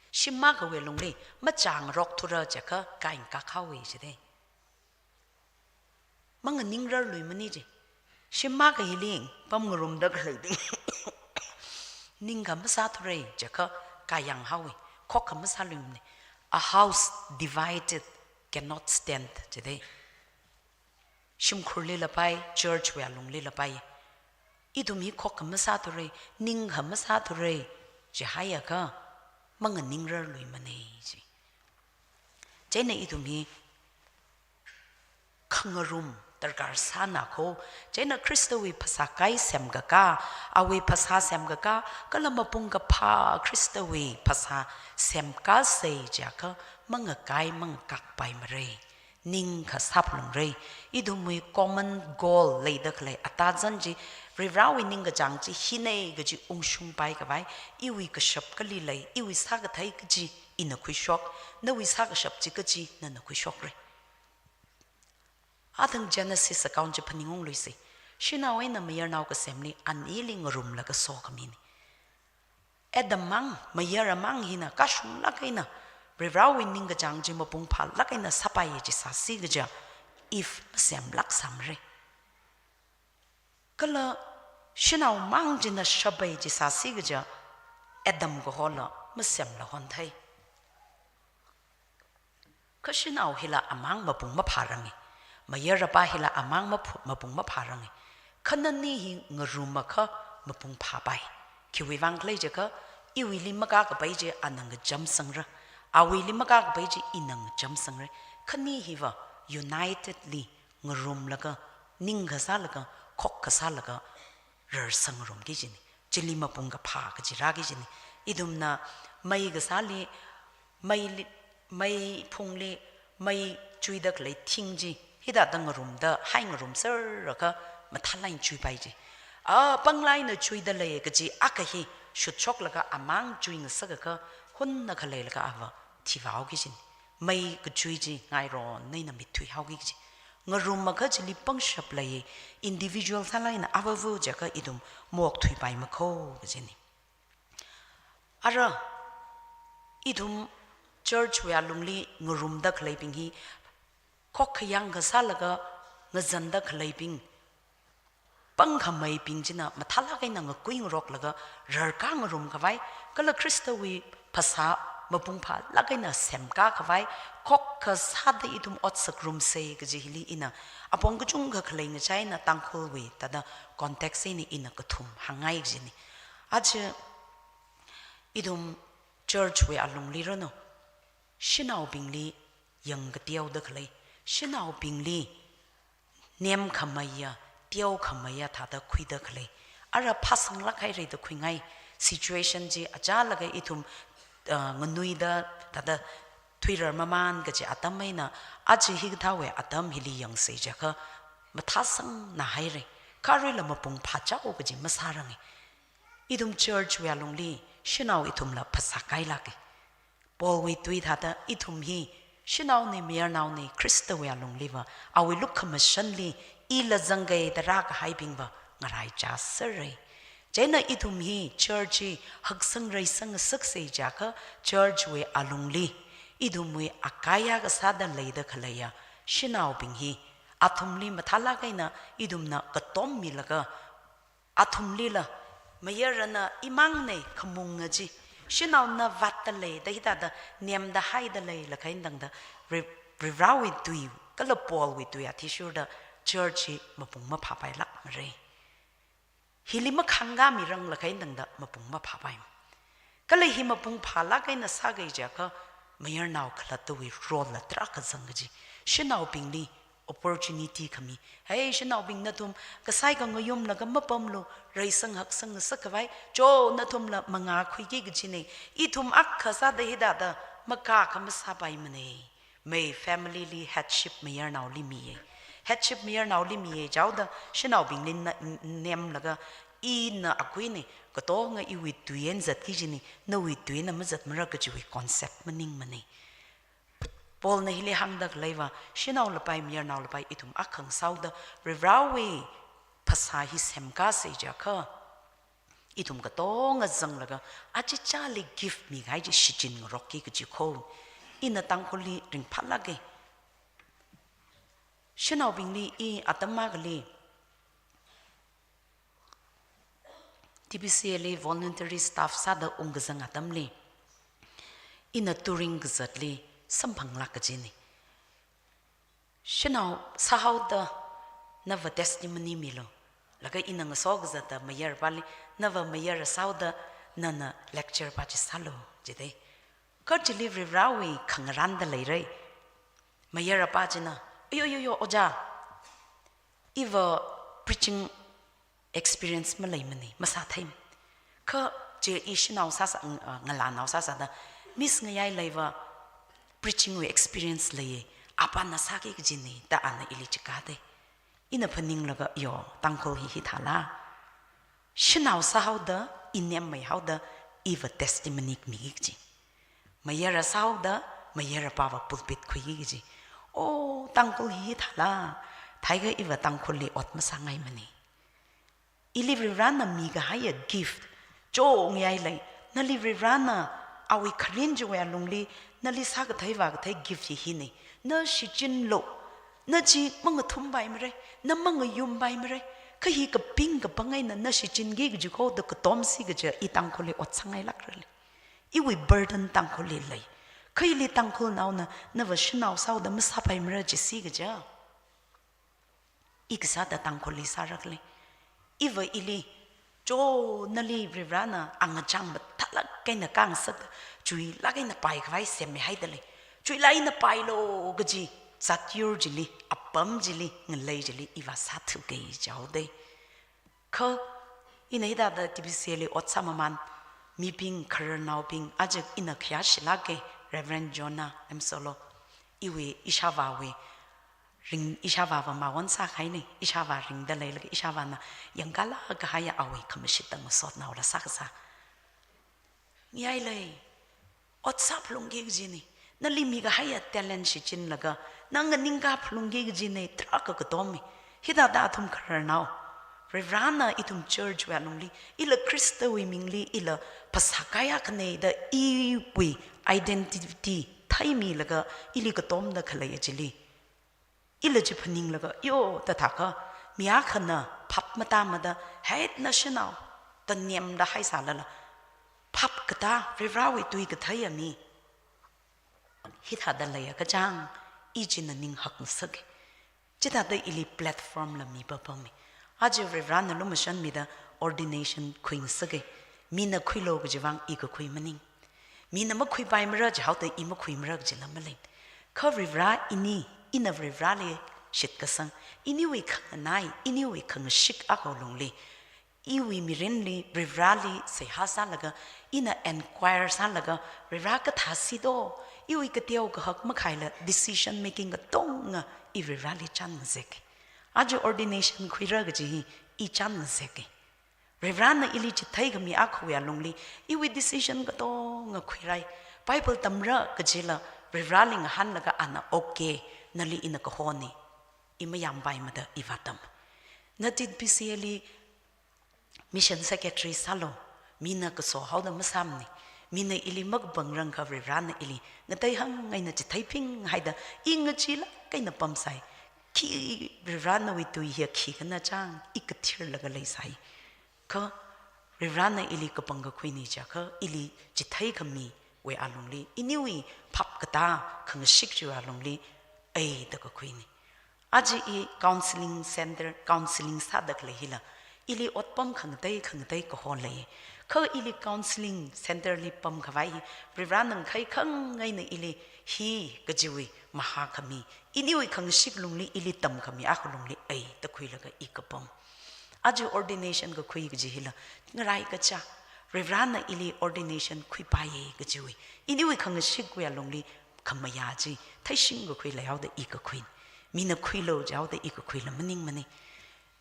shim akhawui lungli machāngarokthura jiakha kaingkak haowa jida. Manganingrarluimana ji. Shim akha hili pamngarumda khaleibing ningkha masāthura jiakha kayang haowa, khokkha masāluimana. A house divided cannot stand jida. Shimkhurlila pai, church wui alunglila pai, ithum hi khokkha masāthura, ningkha masāthura jihaiakha manganingrarluimana ji. Chieina ithum hi khangarum darkar sāna kho. Chieina Khristawui phasā kai semkakā, awui phasā semkakā, kala mapung kaphā Khristawui phasā semkāsa jiakha mangakai mangakakpaimara. Ningkha sāphalungra. Ithumwui common goal leida khalei atazan chi, Varivarāwui ningkachāng chi hina kaji ungshungpai khavai, iwui kashap kali lei, iwui sākathei kaji ina khuishok, nawui sākashap chi kaji nana khuishokra. Athang Genesis account chi phaningungluisa. Shanao eina mayarnao kasemli anili ngarumlaga sokhamina. Adam mang, mayara mang hina kashunglāk eina, Varivarāwui ningkachāng chi mapung phālāk eina sāpaiya jisāsi kaja, Eve masemlāksāmara. Kala shanao mang china shapai jisāsi kaja, Adam kahola masemla honthei. Kha shanao hila amang mapung maphāranga, mayarapa hila amang maphu-, mapung maphāranga. Kha nani hi ngarumakha mapung phāpai. Khiwui vang khala jiakha, iwuili makākapai chi ana ngachamsangra, awuili makākapai chi ina ngachamsangra. Khani hiva unitedly ngarumlaga, ningkha sālaga, khokkha sālaga, rarsang ngarumki kajina. Chili mapung kaphā kaji rāki kajina. Ithumna mei kasāli, meili, meiphungli mei chuida khalei thing chi hithāda ngarumda, hai ngarumserlaga mathālāk eina chuipai ji. A, panglāk eina chuida lei kaji akha hi shotshoklaga amang chuingasakakha, hunna khaleilaga ava thivāhaoki kajina. Mei kachui chi ngaironna eina mitthuihaoki kaji. Ngarumakha chili pangshap lei, individual sālāk eina avāva jiakha ithum maokthuipaima kho kajina. Ara, ithum church wui alungli ngarumda khaleibing hi, khokkha yangkha sālaga ngazanda khaleibing, pangkhameibing china mathālāk eina ngakui ngaroklaga rarkā ngarum khavai, kala Khristawui phasā mapung phālāk eina semkā khavai, khokkha sāda ithum otsak ngarumsa kaji hili ina apong kachungkha khalei ngachaina Tangkhulwui thāda context eina ina kathum hāngngai kajina. Aja ithum church wui alungli ranu, shanaobingli yangkateoda khalei, shanaobingli nemkhameiya, teokhameiya thāda khuida khalei. Ara phāsanglāk haira da khuingai, situation chi achālaga ithum, ah, nganuida thāda thuirar mamān kaji atam eina, aja hikathāwui atam hili yangsa jiakha mathāsangna haira. Kha aruila mapung phāchao kaji masāranga. Ithum church wui alungli shanao ithumla phasā kailāka. Paulwui tui thāda ithum hi shanaona mayarnaona, Khristawui alungliva awui lukhamashanli ila zangkida rākahaibingva ngaraichāsera. Chieina ithum hi church hi haksang reisang ngasaksei jiakha church wui alungli ithumwui akaya kasāda leida khaleiya shanaobing hi athumli mathālāk eina ithumna katom milaga athumlila mayarana imangnei khamung ngaji, shanaona vātda lei da hithāda nemda haida leilakha eina tangda Ri-, Varivarāwui tui kala Paulwui tui athishurda church hi mapung maphāpailākmara. Hili makhangkāmiranglakha eina tangda mapung maphāpai. Kala hi mapung phālāk eina sākei jiakha mayarnao khalattawui role la tarākha zang kaji. Shanaobingli opportunity khami. Hei shanaobing, nathum kasai kangayumlaga mapamlu, reisang haksang ngasak khavai, cho nathumla mangā khuiki kajinei. Ithum akha sāda hithāda makā kha masāpaimanei. Mei family li headship mayarnaoli miya. Headship mayarnaoli miya jihaoda shanaobingli na, n-, nemlaga ina akuinei, katonga iwui tui eina zatki kajinei, nawui tui eina mazatmara kajiwui concept maningmanei. Paulna hili hāngda khaleiva, shanao lapai, mayarnao lapai, ithum akha ngasāhaoda Varivarāwui phasā hi semkasei jiakha ithum katonga zanglaga achichāli gift mikahai chi shichin ngarokki kaji kho. Ina Tangkhulli ringphālāka. Shanaobingli i atam akhali T B C A li voluntary staff sāda ungkazang atamli ina touring kazatli samphanglāk kajinei. Shanao sāhaoda nava testimony milu. Laga ina ngaso kazata mayarpāli, nava mayar sāhaoda nana lecture pā chi sālu, jidei. Kha chili Varivarāwui khangarānda leira. Mayarpā china, "Ayo, yo, yo, ojā, iva preaching experience maleimanei, masāthei. Kha chi i shanao sāsā, ng-, ah, ngalānao sāsāda, Miss Ngayaileiva preaching wui experience leiya, apāna sāki kajinei," da ana ili chikatei. Ina phaninglaga, "Yo, Tangkhul hi hithāla. Shanao sāhaoda, i nemmeihaoda, iva testimony miki kaji. Mayar sāhaoda, mayarpāva pulpit khuiki kaji. Oh, Tangkhul hi hithāla. Theiakha iva Tangkhulli ot masāngaimanei. Ili Varivarāna mikahaiya gift, cho Ngayailei, nali Varivarāna awui kharing chiwui alungli nali sākathei vākathei gift hi hinei. Na shichinlu, na chi mangathumpai mara, na mangayumpai mara. Kha hi kaping kapāng eina na shichinki kaji kho da katomsi kaja i Tangkhulli ot sāngailākralei. Iwui burden Tangkhulli lei. Kha ili Tangkhulnaona nava shanao sāhaoda masāpai mara jisi kaja, i kasāda Tangkhulli sāraklei. Iva ili, cho nali Varivarāna angachang mathālāk eina khangasak, chuilāk eina paikhavai semmihaidalei. Chuilāk eina pailu kaji zatyur chili, apam chili, ngalei chili iva sāthuki jihaodei." Kha ina hithāda T B C A li ot sāmamān mibing, khararnaobing, aja ina khayāshilāka, Reverend Jonah M Solo, iwui ishāvāwui ring, ishāvāva mawon sākahainei, ishāvā ringda leilaga ishāvāna yangkālāk kahaiya awui khamashit tang masotnaola sākasā. "Ngayailei, ot sāphalungki kajinei. Nali mikahaiya talent shichinlaga, na nganingkā phalungki kajinei," tarākha katommei. Hithāda athum khararnao, Varivarāna ithum church wui alungli, ila Khristawui mingli, ila phasā kayākhanei da iwui identity theimilaga, ili katomda khaleiya chili ila chi phaninglaga, yo, tathākha, mi akhana phap matāmada, "Hei, na shanao," da nemda haisālala, phap katā, Varivarāwui tui katheiya mi hithāda leiya kachang, i china ning hakngasaka. Chithāda ili platform la mipapamei. Aja Varivarāna lumashanmida ordination khuingasaka. Mina khuilu kajiwui vang i kakhui maning. Mina makhuipai mara jihaoda i makhui mara kajila malei. Kha Varivarā ini, ina Varivarāli shitkasang, iniwui khanganai, iniwui khangashik akha lungli, iwui mirinli Varivarāli seihā sālaga, ina enquire sālaga, "Varivarā kathāsi do?" Iwui kateo kahak makhaila decision making katonga i Varivarāli chānngasaka. Aja ordination khuira kaji hi i chānngasaka. Varivarāna ili chitheikhami akhawui alungli, iwui decision katonga khuirai. Bible tamra kajila Varivarāli ngahānlaga ana, "Okay, nali ina kahonei. I mayāmpaimada i vātam." Na T B C A li Mission secretary sālu, mina kaso haoda masāmana. Mina ili makapangrangkha Varivarana ili ngateihang eina chitheiping haida i ngacheelāk eina pamsai. Khi Varivaranawui tui hiya khikhala chang i kathirlaga leisai. Kha Varivarana ili kapangkakhuina jiakha ili chitheikamiwui alungli, iniwui phapkatā khangashik chiwui alungli eida kakhuina. Aja i counseling center, counseling sāda khalei hila, ili otpam khangatei khangatei kaho lei. Kha ili counseling center li pamkhavai hi, Varivarana ngakhaikhangai eina ili hi kajiwui mahā khami, iniwui khangashik lungli ili tamkhami akha lungli eida khuilaga i kapam. Aja ordination kakhui kaji hila, ngarai kacha, Varivarana ili ordination khuipaiya kajiwui, iniwui khangashikwui alungli khamayā chi theishing kakhui leihaoda i kakhuina. Mina khuilu jihaoda i kakhuila maningmana.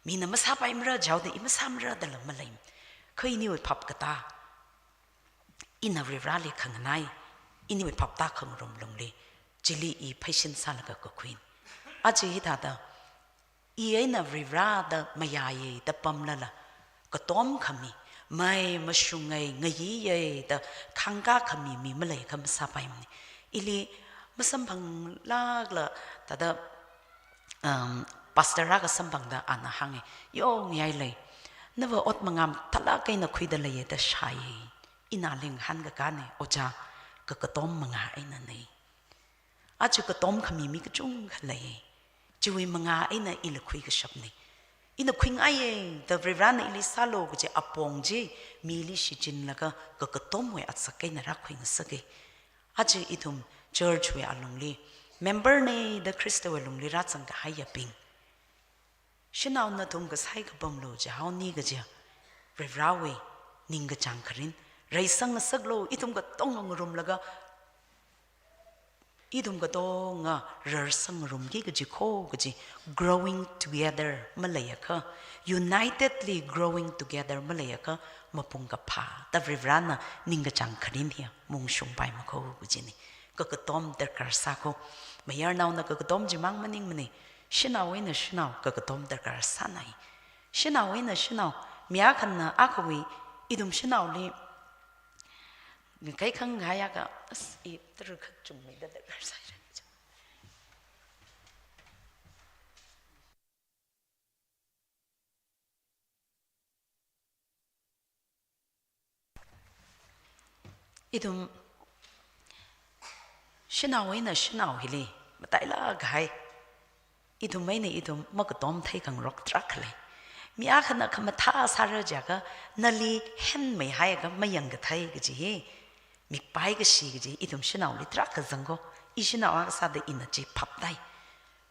Mina masāpaimara jihaoda i masāmara dala malei. Kha iniwui phapkatā, ina Varivarali khanganai, iniwui phaptā khangarum lungli, chili i pheisin sālaga kakhuina. Aja hithāda, i eina Varivarada mayāya da pamlala, katom khami, mai mashunga, ngayiya da khangkā khami mi maleiakha masāpaimana. Ili masamphanglākla, thāda, um, pastor akha samphangda ana hānga, "Yo, ngayai lei. Nava ot mangā mathālāk eina khuida leiya da shāya. Ina linghan kakāna, ojā, kakatom mangā einana." Aja katom khami mi kachungkha lei. Chiwui mangā eina ila khuikashapna. Ina khuingaiya da Varivarana ili sālu kaji apong chi mili shichinlaga kakatomwui atsak eina rākhuingasaka. Aja ithum church wui alungli member na da Khristawui alungli rāzangkahaiyabing, shanao nathum kasai kapamlu jihaona kaja, Varivarawui ningkachāng kharin, reisang ngasaklu, ithum katonga ngarumlaga, ithum katonga rarsang ngarumki kaji kho kaji, growing together maleiakha, unitedly growing together maleiakha, mapung kaphā da Varivarana ningkachāng kharin hiya maungshungpaima kho kajina. Kakatom darkar sā kho. Mayarnaona kakatom chimang maningmana. Shanao eina shanao kakatom darkar sānai. Shanao eina shanao, mi akhana akhawui, ithum shanaoli, ngakaikhang ngayaka, as, i tara khat chungmeida darkar sāra. Ithum shanao eina shanao hili matailāk kahai, ithum eina ithum makatom thei khangarok tarākha lei. Mi akhana khamathā sāra jiakha, nali henmeihaiakha mayangkathei kaji hi, mikpai kashi kaji ithum shanaoli tarākha zang kho. I shanao akha sāda ina chi phaptai.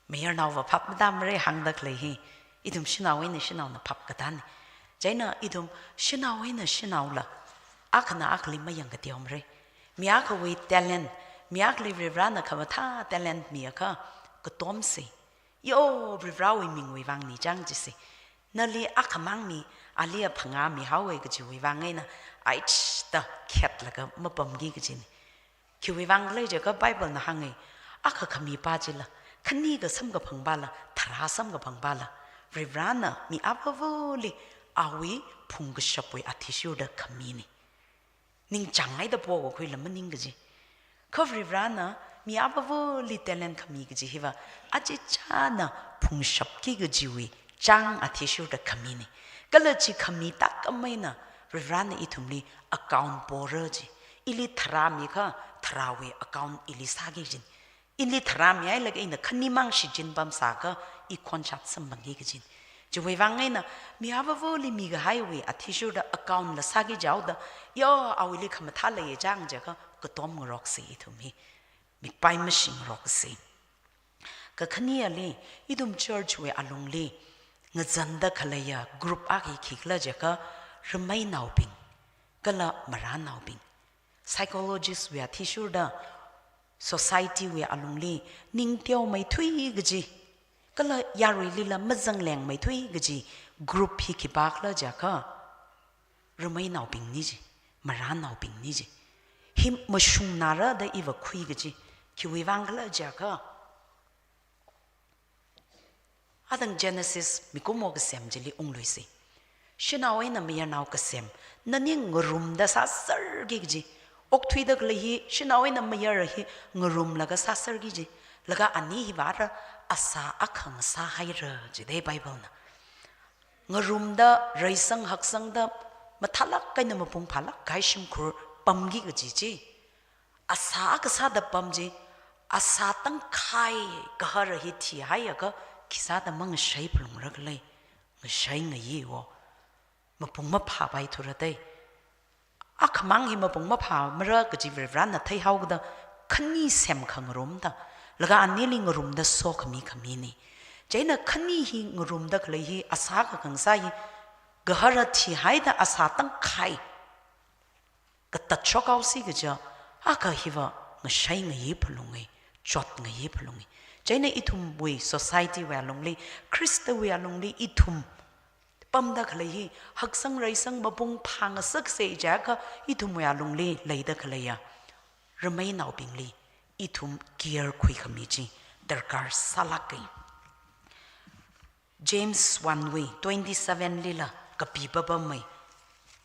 Mayarnaova phap matāmara hāngda khalei hi, ithum shanao eina shanaona phapkatāna. Chieina ithum shanao eina shanaola akhana akhali mayang kateomara. Mi akhawui talent, mi akhali Varivarana khamathā talent miakha, katomsa. Yo, Varivarawui mingwui vangna chang jisa. Nali akhamang mi, ali aphangā mihaowa kajiwui vang eina, aich da khetlaga mapamki kajina. Khiwui vang khala jiakha Bible na hānga, akha khamipa chila, khani kasamkaphangpala, tharā samkaphangpala, Varivarana mi avavali awui phungkashapwui athishurda khamina. Ningchānghaida pokakhuila maningkaji. Kha Varivarana mi avavali talent khami kaji hiva, achichāna phungshapki kajiwui chang athishurda khamina. Kala chi khami tākam eina Varivarana ithumli account pora ji. Ili tharā mikha, tharāwui account ili sāki jina. Ili tharā mihailaga ina khanimang shichinpam sākha, i khonshat samphangki kajina. Chiwui vang eina mi avavali mikahaiwui athishurda account la sāki jihaoda, yo, awuili khamathā leiya chang jiakha katom ngaroksa ithum hi. Mikpai mashingaroksa. Kakhaneli, ithum church wui alungli ngazanda khaleiya group akha hi khikhala jiakha, rameinaobing kala marānaobing. Psychologist wui athishurda, society wui alungli ningteomeithui kaji, kala yaruilila mazanglengmeithui kaji group hi khipākhala jiakha, rameinaobingna ji, marānaobingna ji. Hi mashungnara da iva khui kaji, khiwui vang khala jiakha, athang Genesis mikumo kasem chili ungluisa. Shanao eina mayarnao kasem, nani ngarumda sāserki kaji. Okthuida khalei hi, shanao eina mayar hi ngarumlaga sāserki ji. Laga ani hi vāra, asā akha ngasāhaira jidalei Bible na. Ngarumda, reisang haksangda, mathālāk eina mapung phālāk kahai shimkhur pamki kaji chi. Asā akha sāda pam ji, asā tangkhai gahara hi thihaiakha, khisāda mangashai phalungra khala, ngashai ngayi wo. Mapung maphāpai thura dei. Akhamang hi mapung maphāmara kaji Varivarana theihaoda, khani semkhangarumda, laga anili ngarumda sokhami khamini. Chieina khani hi ngarumda khalei hi asā akha ngasā hi, gahara thihaida asā tangkhai katatshok haosi kaja, akha hiva ngashai ngayi phalungi, chot ngayi phalungi. Chieina ithumwui society wui alungli, Khristawui alungli ithum pamda khalei hi, haksang reisang mapung phāngasaksa jiakha ithumwui alungli leida khaleiya, ramainaobingli ithum care khuikhami chi darkar sālāka. James one wui twenty-seven lila kapi papamei.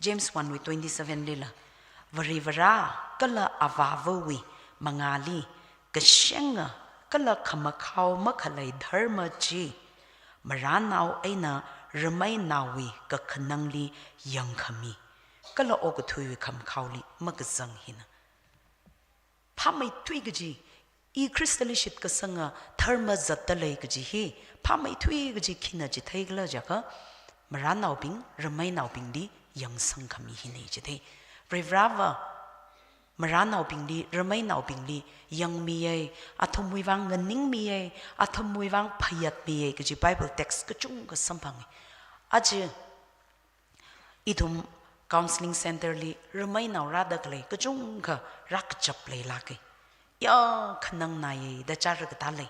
James one wui twenty-seven lila, Varivara kala avāvawui mangāli kashenga kala khamakhao makhalei dharma chi, marānnao eina ramainaowui kakhanangli yangkhami, kala okathuiwui khamakhaoli makazang hina. Phāmeithui kaji, i Khristali shitkasanga dharma zatdalei kaji hi, phāmeithui kaji khina chitheikhala jiakha, marānnaobing, ramainaobingli yangsangkhami hina jithei. Varivarava, marānnaobingli, ramainaobingli yangmiya, athumwui vang nganingmiya, athumwui vang phayatmiya kaji Bible text kachungkha samphangi. Aja, ithum counseling center li ramainao rāda khalei kachungkha rākachap leilāka. Ya khanang naiya da chara katā lei.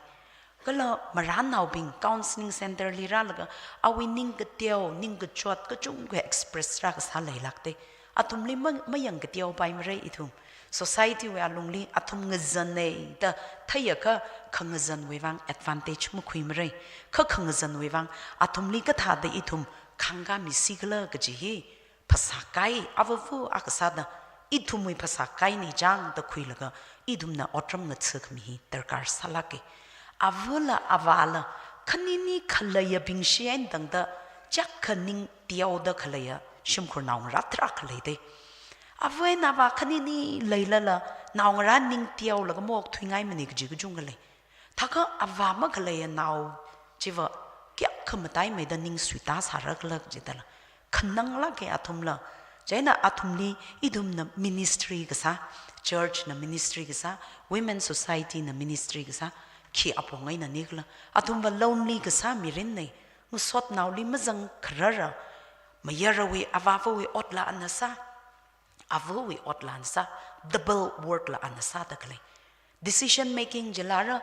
Kala marānnaobing counseling center li rālaga awui ning kateo, ning kachot kachungkha express rākasā leilāka dei. Athumli ma-, mayang kateopaimara ithum. Society wui alungli athum ngazana da theiakha khangazanwui vang advantage makhuimara. Kha khangazanwui vang athumli kathāda ithum khangkāmisi khala kaji hi phasā kai, avāva akha sāda, ithumwui phasā kaina chang da khuilaga, ithumna otram ngathakhami hi darkar sālāka. Avāla avāla, khanini khaleiyabingshi eina tangda, chak khaning teoda khaleiya shimkhur naongarā tarākha lei dei. Avā eina avā khanini leilala, naongarā ning teolaga maokthuingaimana kaji kachungkha lei. Thākha avā makhaleiya nao chiva kayākha mataimeida ning suitā sāra khala jidala, khananglāka athumla. Chieina athumli ithumna ministry kasā, church na ministry kasā, women society na ministry kasā, khi apong eina nikhala. Athumva lonely kasā mirinna, ngasotnaoli mazangkharara, mayarawui, avāvawui otla ana sā, avāwui otla ana sā, double work la ana sāda khalei. Decision making chila rā,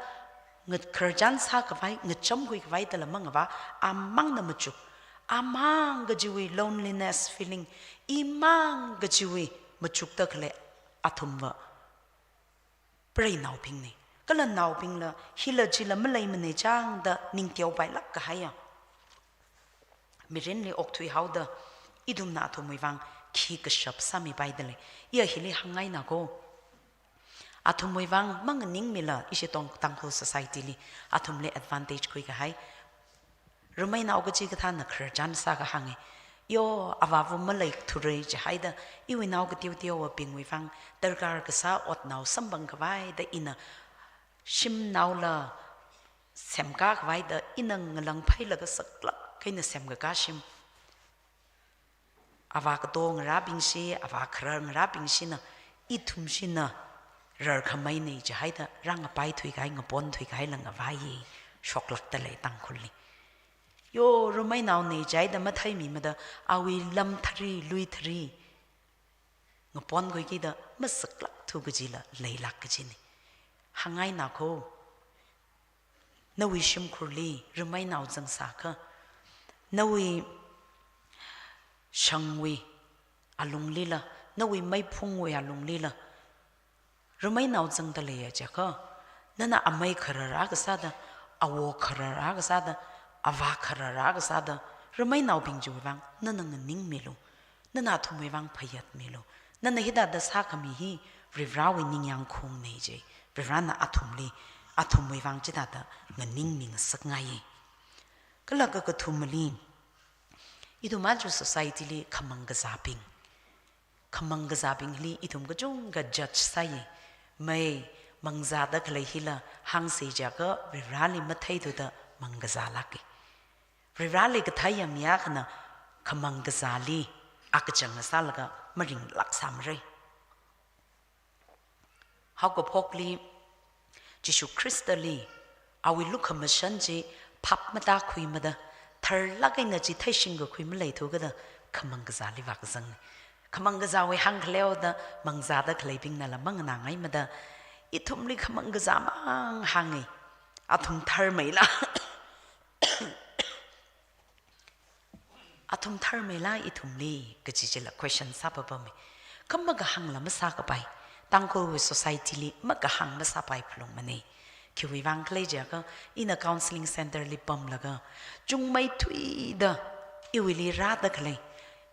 nga-, khararchan sākhavai, ngachamkhuikhavai dala mangavā, amangna machuk. Amang kajiwui loneliness feeling, imang kajiwui machukda khalei athumva preinaobingna. Kala naobingla, hila chila maleimana chang da ning teopailāk kahaiya mirinli okthuihaoda, ithumna athumwui vang khi kashap sāmipaida lei. Iya hili hāngngaina ko. Athumwui vang manganingmila, ishi Tong-, Tangkhul society li athumli advantage khuikahai. Ramainao kachikathāna khararchan sākahānga. Yo, avāva maleithura jihaida, iwui nao kateoteowabingwui vang darkar kasā otnao samphangkhavai da ina shimnaola semkākhavai da ina ngalāngphailaga saklāk eina semkakā shim. Avā katongarābingshi, avā khararngarābingshina, ithumshina rarkhamaina jihaida, rāngapaithuikahai, ngaponthuikahai langavai, shoklākda lei Tangkhulli. Yo, ramainaona jihaida matheimimada, awui lam thari, lui thari ngaponkhuikida masaklākthu kajila leilāk kajina. Hāngngaina ko. Nawui shimkhurli ramainao zangsākha, nawui shangwui alunglila, nawui meiphungwui alunglila ramainao zangda leiya jiakha, nana amei kharar akha sāda, awo kharar akha sāda, avā kharar akha sāda, Ramainaobing chiwui vang, nana nganingmilu. Nana athumwui vang phayatmilu. Nana hithāda sākhami hi Varivarawui ningyāng khaungna ji. Varivarana athumli, athumwui vang chithāda nganingmi ngasakngai. Kala kakathumali, ithum aja society li khamang kazābing. Khamang kazābingli ithum kachungkha judge sāi. Mai, mangzāda khalei hila hāngsa jiakha Varivarali matheithuda mang kazālāka. Varivarali kathei yangya khana khamang kazāli akachang sālaga maringlāk sāmara. Haokaphokli Jishu Khristali awui lukhamashan chi phap matākhuimada, tharlāk eina chitheishing kakhui maleithu kada khamang kazāli vākazang. Khamang kazāwui hāngkhaleoda mangzāda khaleibingnala manganāngaimada, ithumli khamang kazāmang hānga. Athum tharmeila. Athum tharmeila ithumli, kaji chila question sāpapama. Kha makahāngla masākapai. Tangkhulwui society li makahāng masāpai phalungmana. Khiwui vang khala jiakha, ina counseling center li pamlaga, chungmeithuida, iwuili rāda khalei,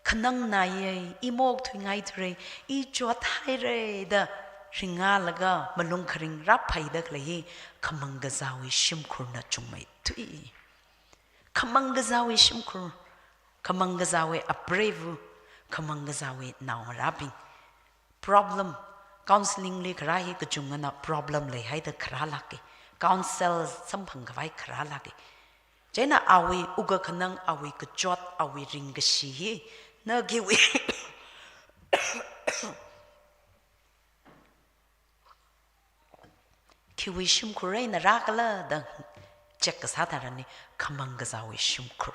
khanang naiya, i maokthuingaithura, i chothaira da ringlaga malung kharing rāphaida khalei hi khamang kazāwui shimkhurna chungmeithui. Khamang kazāwui shimkhur, khamang kazāwui apreiva, khamang kazāwui naongarābing. Problem, counseling li kharā hi kachungana problem leihaida kharālāka. Counsel samphang khavai kharālāka. Chieina awui wukkhanang, awui kachot, awui ringkashi hi, na khiwui khiwui shimkhur eina rākhala da check kasā tharanli, khamang kazāwui shimkhur.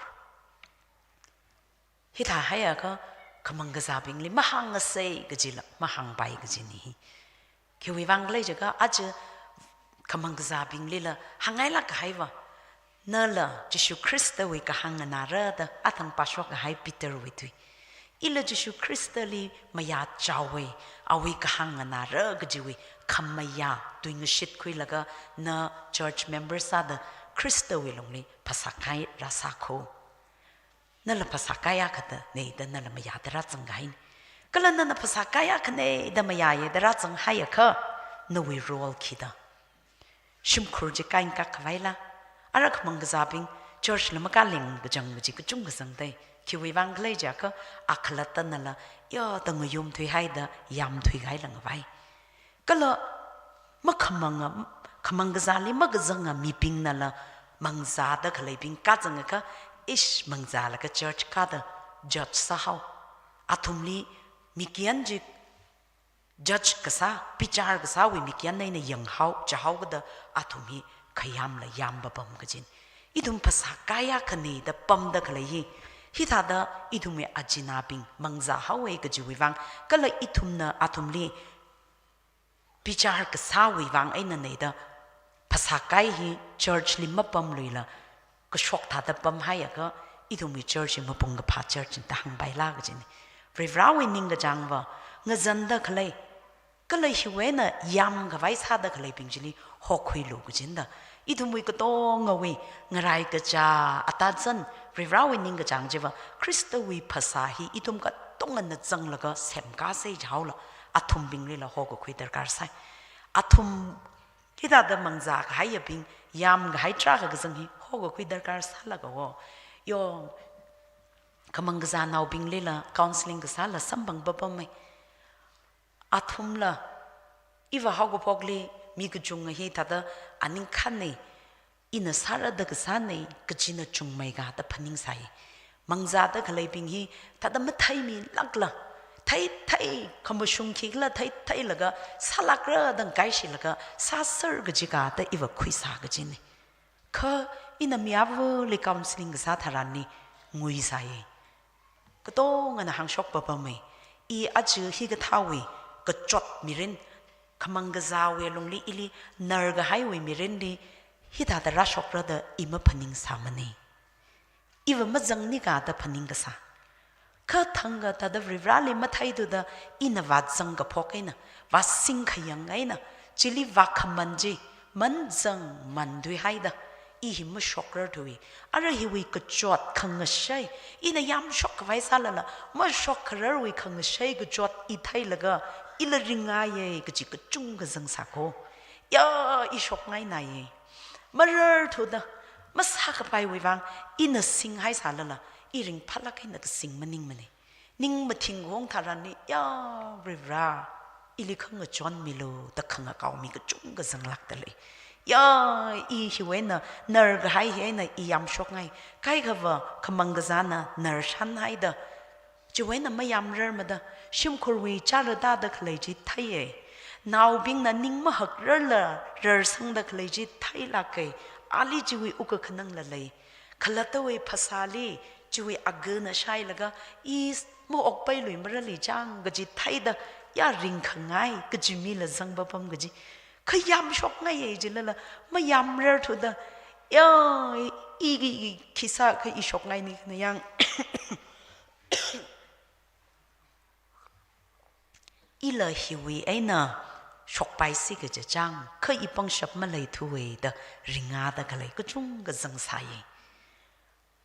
Hithāhaiakha khamang kazābingli mahāngasa kajila mahāngpai kajina hi. Khiwui vang khala jiakha aja khamang kazābinglila hāngngailāk kahaiva, nala Jishu Khristawui kahāng nganāra da athang pāshok kahai Peterwui tui. Ila Jishu Khristali mayāchaowa, awui kahāng nganāra kajiwui khamayā tuingashit khuilaga na church member sāda Khristawui lungli phasākai rāsākho. Nala phasākai akhana da nala mayāda rāzanghaina. Kala nana phasākai akhana da mayāya da rāzanghaiakha, nawui role khida? Shimkhur chi kaingkak khavaila? Ara khamang kazābing church la makāleng kachang kaji kachungkha zangdai. Khiwui vang khala jiakha, akhalatta nala ya da ngayumthuihaida yamthuihailangvai. Kala makhamanga, khamang kazāli makazanga mibingnala mangzāda khaleibing kazangakha, ish, mangzālaga church kāda judge sāhao. Athumli mikyan chi judge kasā, bichar kasāwui mikyan eina yanghao, chihao kada athum hi khayamla yampapam kajina. Ithum phasākai akhana da pamda khalei hi, hithāda ithumwui achinabing mangzāhaowa kajiwui vang, kala ithumna athumli bichar kasāwui vang einana da phasākai hi church li mapamluila, kashok thāda pamhaiakha, ithumwui church hi mapung kaphā church na da hāngpaila kajina. Varivarawui ningkachāngva, ngazanda khalei, kala hiwui eina yamkhavai sāda khaleibing chili hokhuilu kajina da. Ithumwui katongawui ngaraikacha atazan, Varivarawui ningkachāng chiva, Khristawui phasā hi ithum katongana zanglaga semkāsa jihaola, athumbinglila hokakhui darkar sai. Athum hithāda mangzā kahaiyabing, yamkahai tarākha kazang hi hokakhui darkar sālaga wo. Yo, khamang kazānaobinglila counseling kasāla samphang papamai. Athumla, iva haokaphokli mi kachunga hithāda aning khani, ina sāra da kasāna, kachina chungmeikha da phaningsai. Mangzāda khaleibing hi thāda matheimilākla, theithei, khamashung khikhala theitheilaga, sālākra da ngakaishilaga, sāser kajikha da iva khuisā kajina. Kha ina mi avali counseling kasā tharanli nguisai. Katongana hāngshok papamai. I aja hikathāwui kachot mirin, khamang kazāwui lungli ili narkahaiwui mirinli hithāda rāshokra da i maphaningsāmana. Iva mazangnikha da phaning kasā. Kha thangkha thāda Varivarali matheithuda ina vāzang kaphok eina, vāsing khayang eina, chili vākhaman chi manzang manthuihaida, I hi mashokrarthui. Ara hiwui kachot khangashei, ina yamshok khavai sālala, mashokkhararwui khangashei kachot i theilaga, ila ringngaiye kaji kachungkha zangsāko. Ya, i shokngainaiye. Mararthuda, masākapaiwui vang, ina singhai sālala, i ringphālāk eina kasing maningmane. Ning mathing hong tharanli, ya, Varivara, ili khangachon milu, da khangakao mi kachungkha zanglākdalei. Ya, i hiwui eina, narkahai hi eina i yamshokngai. Kaikhava khamang kazāna narshanhaida, chiwui eina mayamrarmada, shimkhurwui chara tāda khalei chi theiye. Naobingna ning mahakrarla rarsangda khalei chi theilāke. Ali chiwui wukkhanangla lei. Khalattawui phasāli chiwui agana shailaga, i maokpailuimarali chang kaji theida, ya ringkhangai kaji mila zangpapam kaji. Kha yamshokngaiye jilala, mayamrarthuda, ya, i, i, i, khi sākha i shokngaini khana yang. Ila hiwui eina shokpaisi kaji chang, kha i pangshap maleithuwe da ringngada khalei kachungkha zangsāye.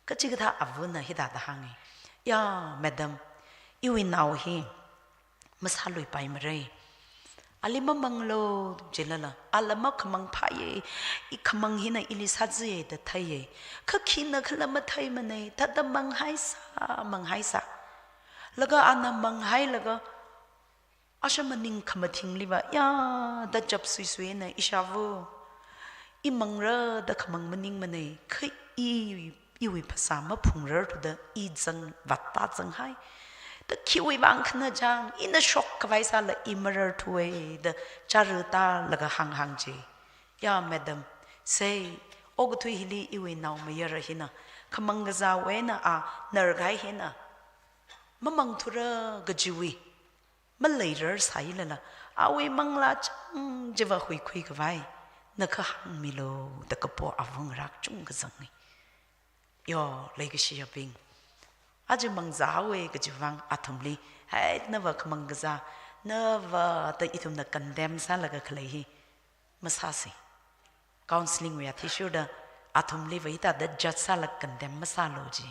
Kachikathā avana hithāda hānge. Ya, madam, iwui nao hi masāluipaimare. Ali mamanglu jilala, ala makhamang phāye, i khamang hina ili sāzaiye da theiye. Kha khinakhala matheimane, thāda manghaisā, manghaisā. Laga ana manghailaga, asham maning khamathingli va, ya, da chapsuisuina ishāva. I mangra da khamang maningmane, kha i, iwui phasā maphungrarthuda i zang, vātda zanghai. Da khiwui vang khana chang, ina shok khavai sāla i mararthuwe da chara tālaga hānghāng chi. Ya, madam, sei, okathui hili iwui naomayara hina, khamang kazāwui eina a narkahai hina, mamangthura kajiwui maleirar sāilala, awui manglā chang chiva huikhui khavai, na kha hāngmilu da kapo avang rak chungkha zange. Yo, leikashiyabing. Aja mangzāhaowe kaji vang athumli, hai, nava khamang kazā, nava da ithumna condemn sālaga khalei hi masāse. Counselling wui athishurda athumli va hithāda judge sālaga condemn masālu ji.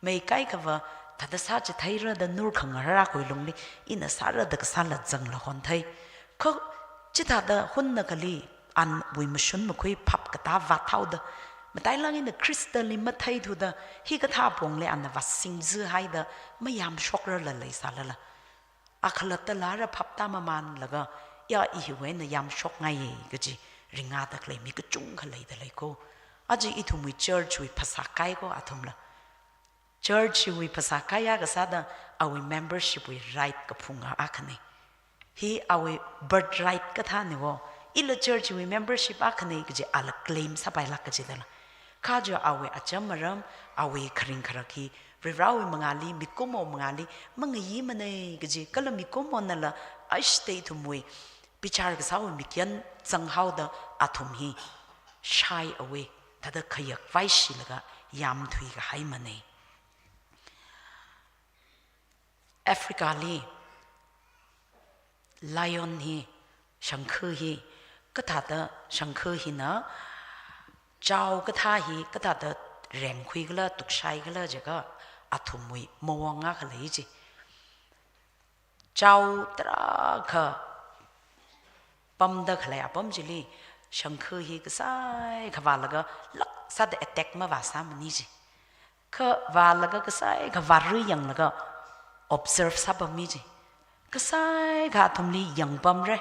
Mei kaikhava thāda sā chitheira da nur khangarakhui lungli, ina sāra da kasāla zangla honthei. Kha chithāda hunna kali anwui mashun makhui phap katā vāthaoda, matailāk eina Khristali matheithuda, hikathā pongli ana vāsingzahaida mayamshokrarla leisālala, a khalattala rāphap tāmamanlaga, ya, i hiwui eina yamshokngaiye kaji ringngada khalei mi kachungkha leidaleiko. Aja ithumwui church wui phasā kaiko athumla. Church wui phasā kaiya kasāda awui membership wui right kaphunga akhane. Hi awui birthright kathāne wo. Ila church wui membership akhane kaji ala claim sāpailāk kajidala. Kha jo awui acham aram, awui kharing kharak hi Varivarawui mangāli, mikumo mangāli mangayimane kaji, kala mikumonala ashte ithumwui bichar kasāwui mikyan zanghaoda athum hi shy away, thāda khayak vaishilaga yamthui kahaimane. Africa li lion hi, shangkha hi, kathāda shangkha hina chao kathā hi kathāda rengkhui khala, tukshai khala jiakha athumwui mawang akha lei ji. Chao tarākha pamda khalei apam chili, shangkha hi kasai khavālaga lāk sāda attack mavāsāmane ji. Kha vālaga kasai khavāra yanglaga observe sāpammi ji. Kasai kha athumli yangpamre.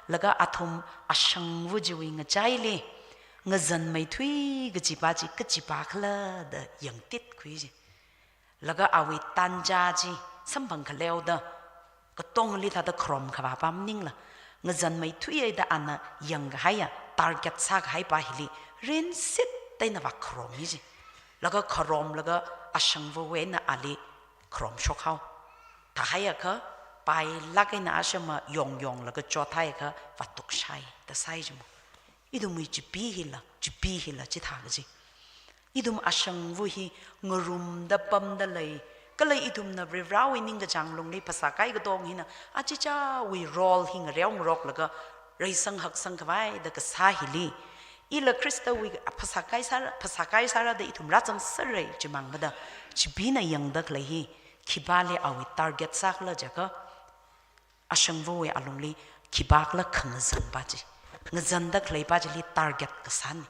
Laga athum ashangva chiwui ngachaili ngazanmeithui kajipa chi kajipa khala da yangtitkhui ji. Laga awui tanja chi samphang khaleoda, katongli thāda kharom khavāpa maningla, ngazanmeithuiya da ana yangkahaiya, target sākahaipa hili rinsit eina vākharommi ji. Laga kharomlaga ashangvawui eina ali kharomshokhao. Thāhaiakha, pailāk eina ashama yongyonglaga chothaiakha vātukshai da sai jimo. Ithumwui chipi hila, chipi hila chithā kaji. Ithum ashangva hi ngarumda pamda lei. Kala ithumna Varivarawui ningkachāng lungli phasā kai katong hina, achichāwui role hi ngareo ngaroklaga reisang haksang khavai da kasā hili, Ila Khristawui phasā kai sāra, phasā kai sāra da ithum rāzangserra chimang mada, chibingna yangda khalei hi, khipāli awui target sākhala jiakha, ashangvawui alungli khipākhala khangazanpa chi, ngazanda khaleipa chili target kasāna.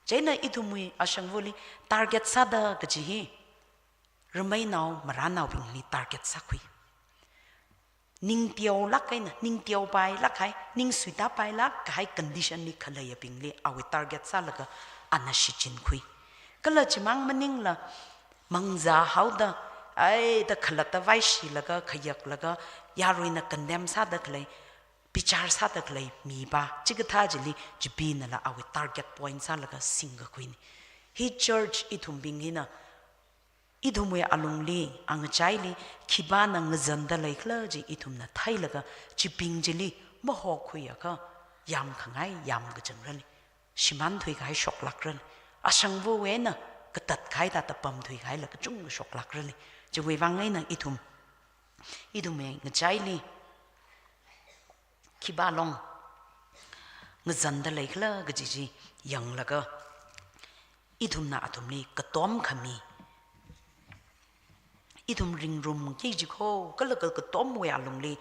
Chieina ithumwui ashangvali target sāda kaji hi, rameinao marānaobingli target sākhui. Ning teolāk eina, ning teopailāk kahai, ning suitapailāk kahai condition li khaleiyabingli awui target sālaga ana shichinkhui. Kala chimang maningla, mangzā haoda, ai da khalatta vaishilaga, khayaklaga, yaruina condemn sāda khalei, bichar sāda khalei mipa chikathā chili, chibingnala awui target point sālaga singkakhuina. Hi church ithumbing hina, ithumwui alungli, angachaili, khipāna ngazanda leikhala chi ithumna theilaga, chibing chili mahokhuiakha, yamkhangai yamkachangrana. Shimānthui kahai shoklākrana. Ashangvawui eina katat kahai thāda pamthui kahaila kachungkha shoklākrana. Chiwui vang eina ithum, ithumwui ngachaili, khipā long ngazanda leikhala kaji chi yanglaga, ithumna athumli katom khami, ithum ringrumki jikho, kala kal katomwui alungli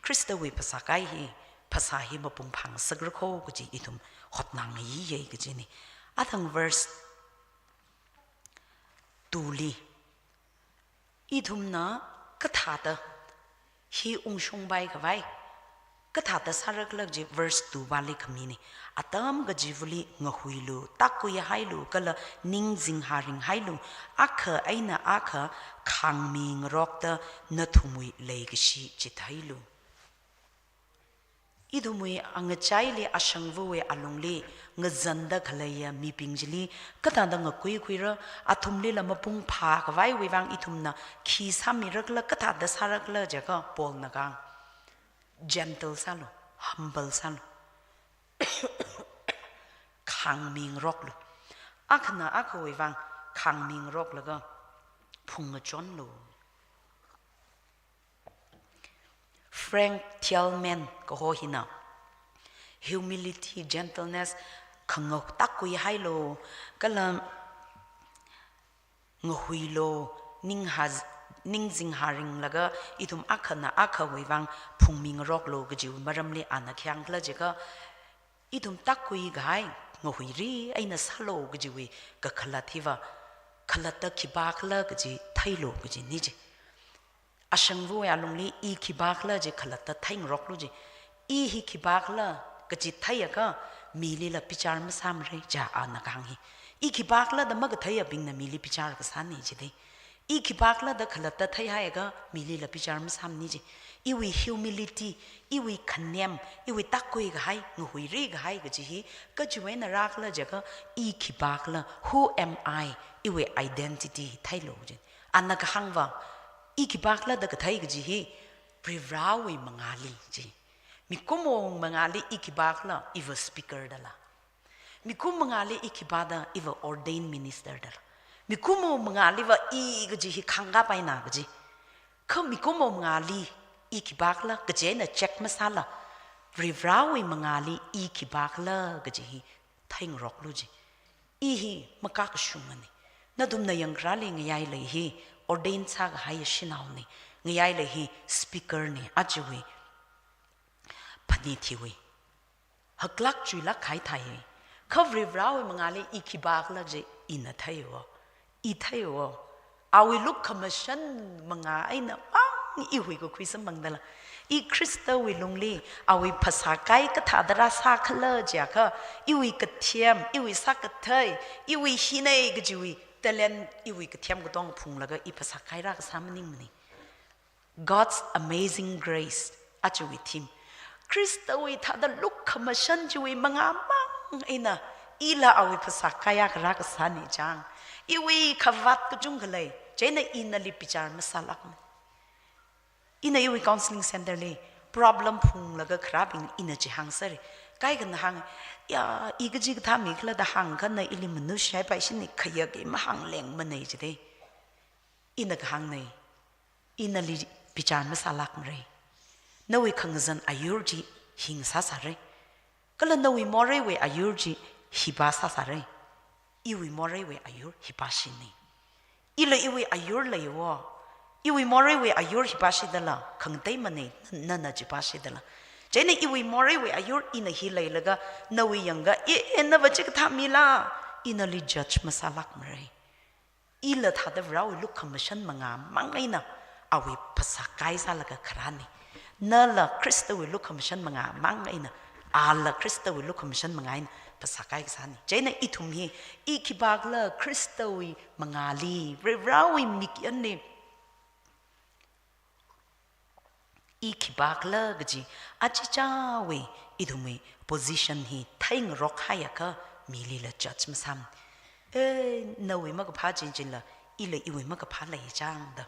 Khristawui phasā kai hi, phasā hi mapung phāngasakra kho kaji ithum hotnangayiya kajina. Athang verse two li, ithumna kathāda hi ungshungpai khavai kathāda sārakhala chi verse two vali khamina. Atam kachivali ngahuilu, takkui hailu, kala ning zingharing hailu, akha eina akha khāngmingarokta nathumwui leikashi chitheilu. Ithumwui angachaili ashangvawui alungli ngazanda khaleiya mibing chili kathāda ngakuikhuira, athumlila mapung phā khavaiwui vang ithumna khi sāmirakhala, kathāda sārakhala jiakha Paulna kahāng, gentle sālu, humble sālu, khāngmingaroklu. Akhana akhawui vang khāngmingaroklaga phungngachonlu. Frank Thielman kaho hina, humility, gentleness, khangahao, takkui hailu, kala ngahuilu, ning haz-, ning zingharinglaga ithum akhana akhawui vang phungmingaroklu kajiwui maramli ana khi hāngkhala jiakha, ithum takkui kahai, ngahuiri eina sālu kajiwui kakhalat hiva, khalatta khipākhala kaji theilu kajina chi. Ashangvawui alungli i khipākhala chi khalatta theingaroklu chi. I hi khipākhala kaji theiakha milila bichar masāmara, ja ana kahāng hi. I khipākhala da makatheiyabingna mili bichar kasāna jida. I khipākhala da khalatta theihaiakha milila bichar masāmana chi. Iwui humility, iwui khanem, iwui takkui kahai, ngahuiri kahai kaji hi, kachiwui eina rākhala jiakha, i khipākhala, who am I, iwui identity hi theilu chi. Ana kahāngva, i khipākhala da kathei kaji hi, Varivarāwui mangāli chi. Mikumo mangāli i khipākhala, iva speaker dala. Mikumo mangāli i khipā da, iva ordained minister dala. Mikumo mangāliva i kaji hi khangkapaina kaji. Kha mikumo mangāli i khipākhala kaji eina check masāla, Varivarāwui mangāli i khipākhala kaji hi theingaroklu chi. I hi makakashungana. Nathumna yangkharāli ngayai lei hi ordained sākahai shanaona. Ngayai lei hi speaker na, ajawui phanit hiwui haklāk chuilāk kahai thai. Kha Varivarāwui mangāli i khipākhala chi ina theiwo, i theiwo. Awui lukhamashan mangā eina mang i huikakhui samphangdala, i Khristawui lungli awui phasā kai kathāda rāsākhala jiakha, iwui kathem, iwui sākathei, iwui hina kajiwui talent, iwui kathem katonga phunglaga i phasā kai rākasā maningmana. God's amazing grace, ajawui theme. Khristawui thāda lukhamashan chiwui mangāmang eina ila awui phasā kaiya kharā kasāna chang. Iwui khavāt kachungkha lei, chieina ina nali bichar masālākmana. Ina iwui counseling center li problem phunglaga kharābing ina chi hāngsera. Kaikhana hānga, ya, i kachikathā mikhala da hāngkha na ili manushai paishina, khayak i mahānglengmana jida. Ina kahāngna, ina nali bichar masālākmara. Nawui khangazan ayur chi hi ngasāsāra. Kala nawui moreiwui ayur chi hiva sāsāra. Iwui moreiwui ayur hiva shina. Ila iwui ayur leiwo. Iwui moreiwui ayur hiva shidala, khangatei mana, nana chiva shidala. Chieina iwui moreiwui ayur ina hi leilaga, nawui yangakha, e, e, nava chikathā mila, ina nali judge masālākmara. Ila thāda Varewui lukhamashan mangāmang eina awui phasākai sālaga kharāna. Nala Khristawui lukhamashan mangāmang eina, ala Khristawui lukhamashan mangā eina phasākai kasāna. Chieina ithum hi, i khipākhala Khristawui mangāli, Varewui mikyanli, i khipākhala kaji, achichāwui ithumwui position hi theingarok haiakha milila judge masāmana. E, nawui makaphā chinchinla, ila iwui makaphā leichāngda.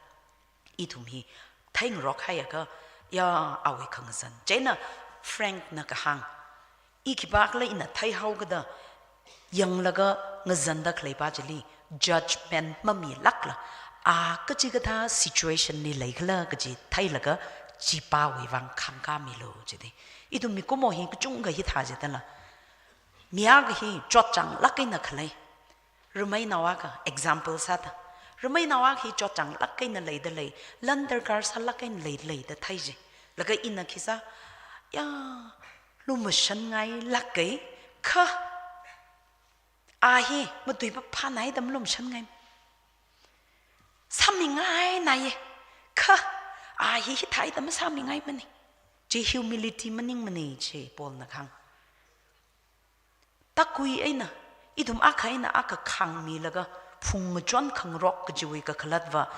Ithum hi theingarok haiakha, ya, awui khangazan. Chieina Frank na kahāng, i khipākhala ina theihaokada, yanglaga ngazanda khaleipa chili judgment mamilākla, a kachikathā situation li leikhala kaji theilaga, chipāwui vang khāngkāmilu jida. Ithum mikumo hi kachungkha hithā jidala. Mi akha hi chotchānglāk eina khalei. Rameinao akha, example sāda. Rameinao akha hi chotchānglāk eina leida lei, lan darkar sālāk eina leida lei da theiji. Laga ina khi sā, ya, lumashan ngailāka, kha a hi matuipa phānai da malumashan ngai. Sāmingainaiya, kha a hi hithāda masāmingaimana. Chi humility maningmana chi Paul na kahāng. Takui eina, ithum akha eina akha khāngmilaga, phung ngachon khangarok kajiwui kakhalatva,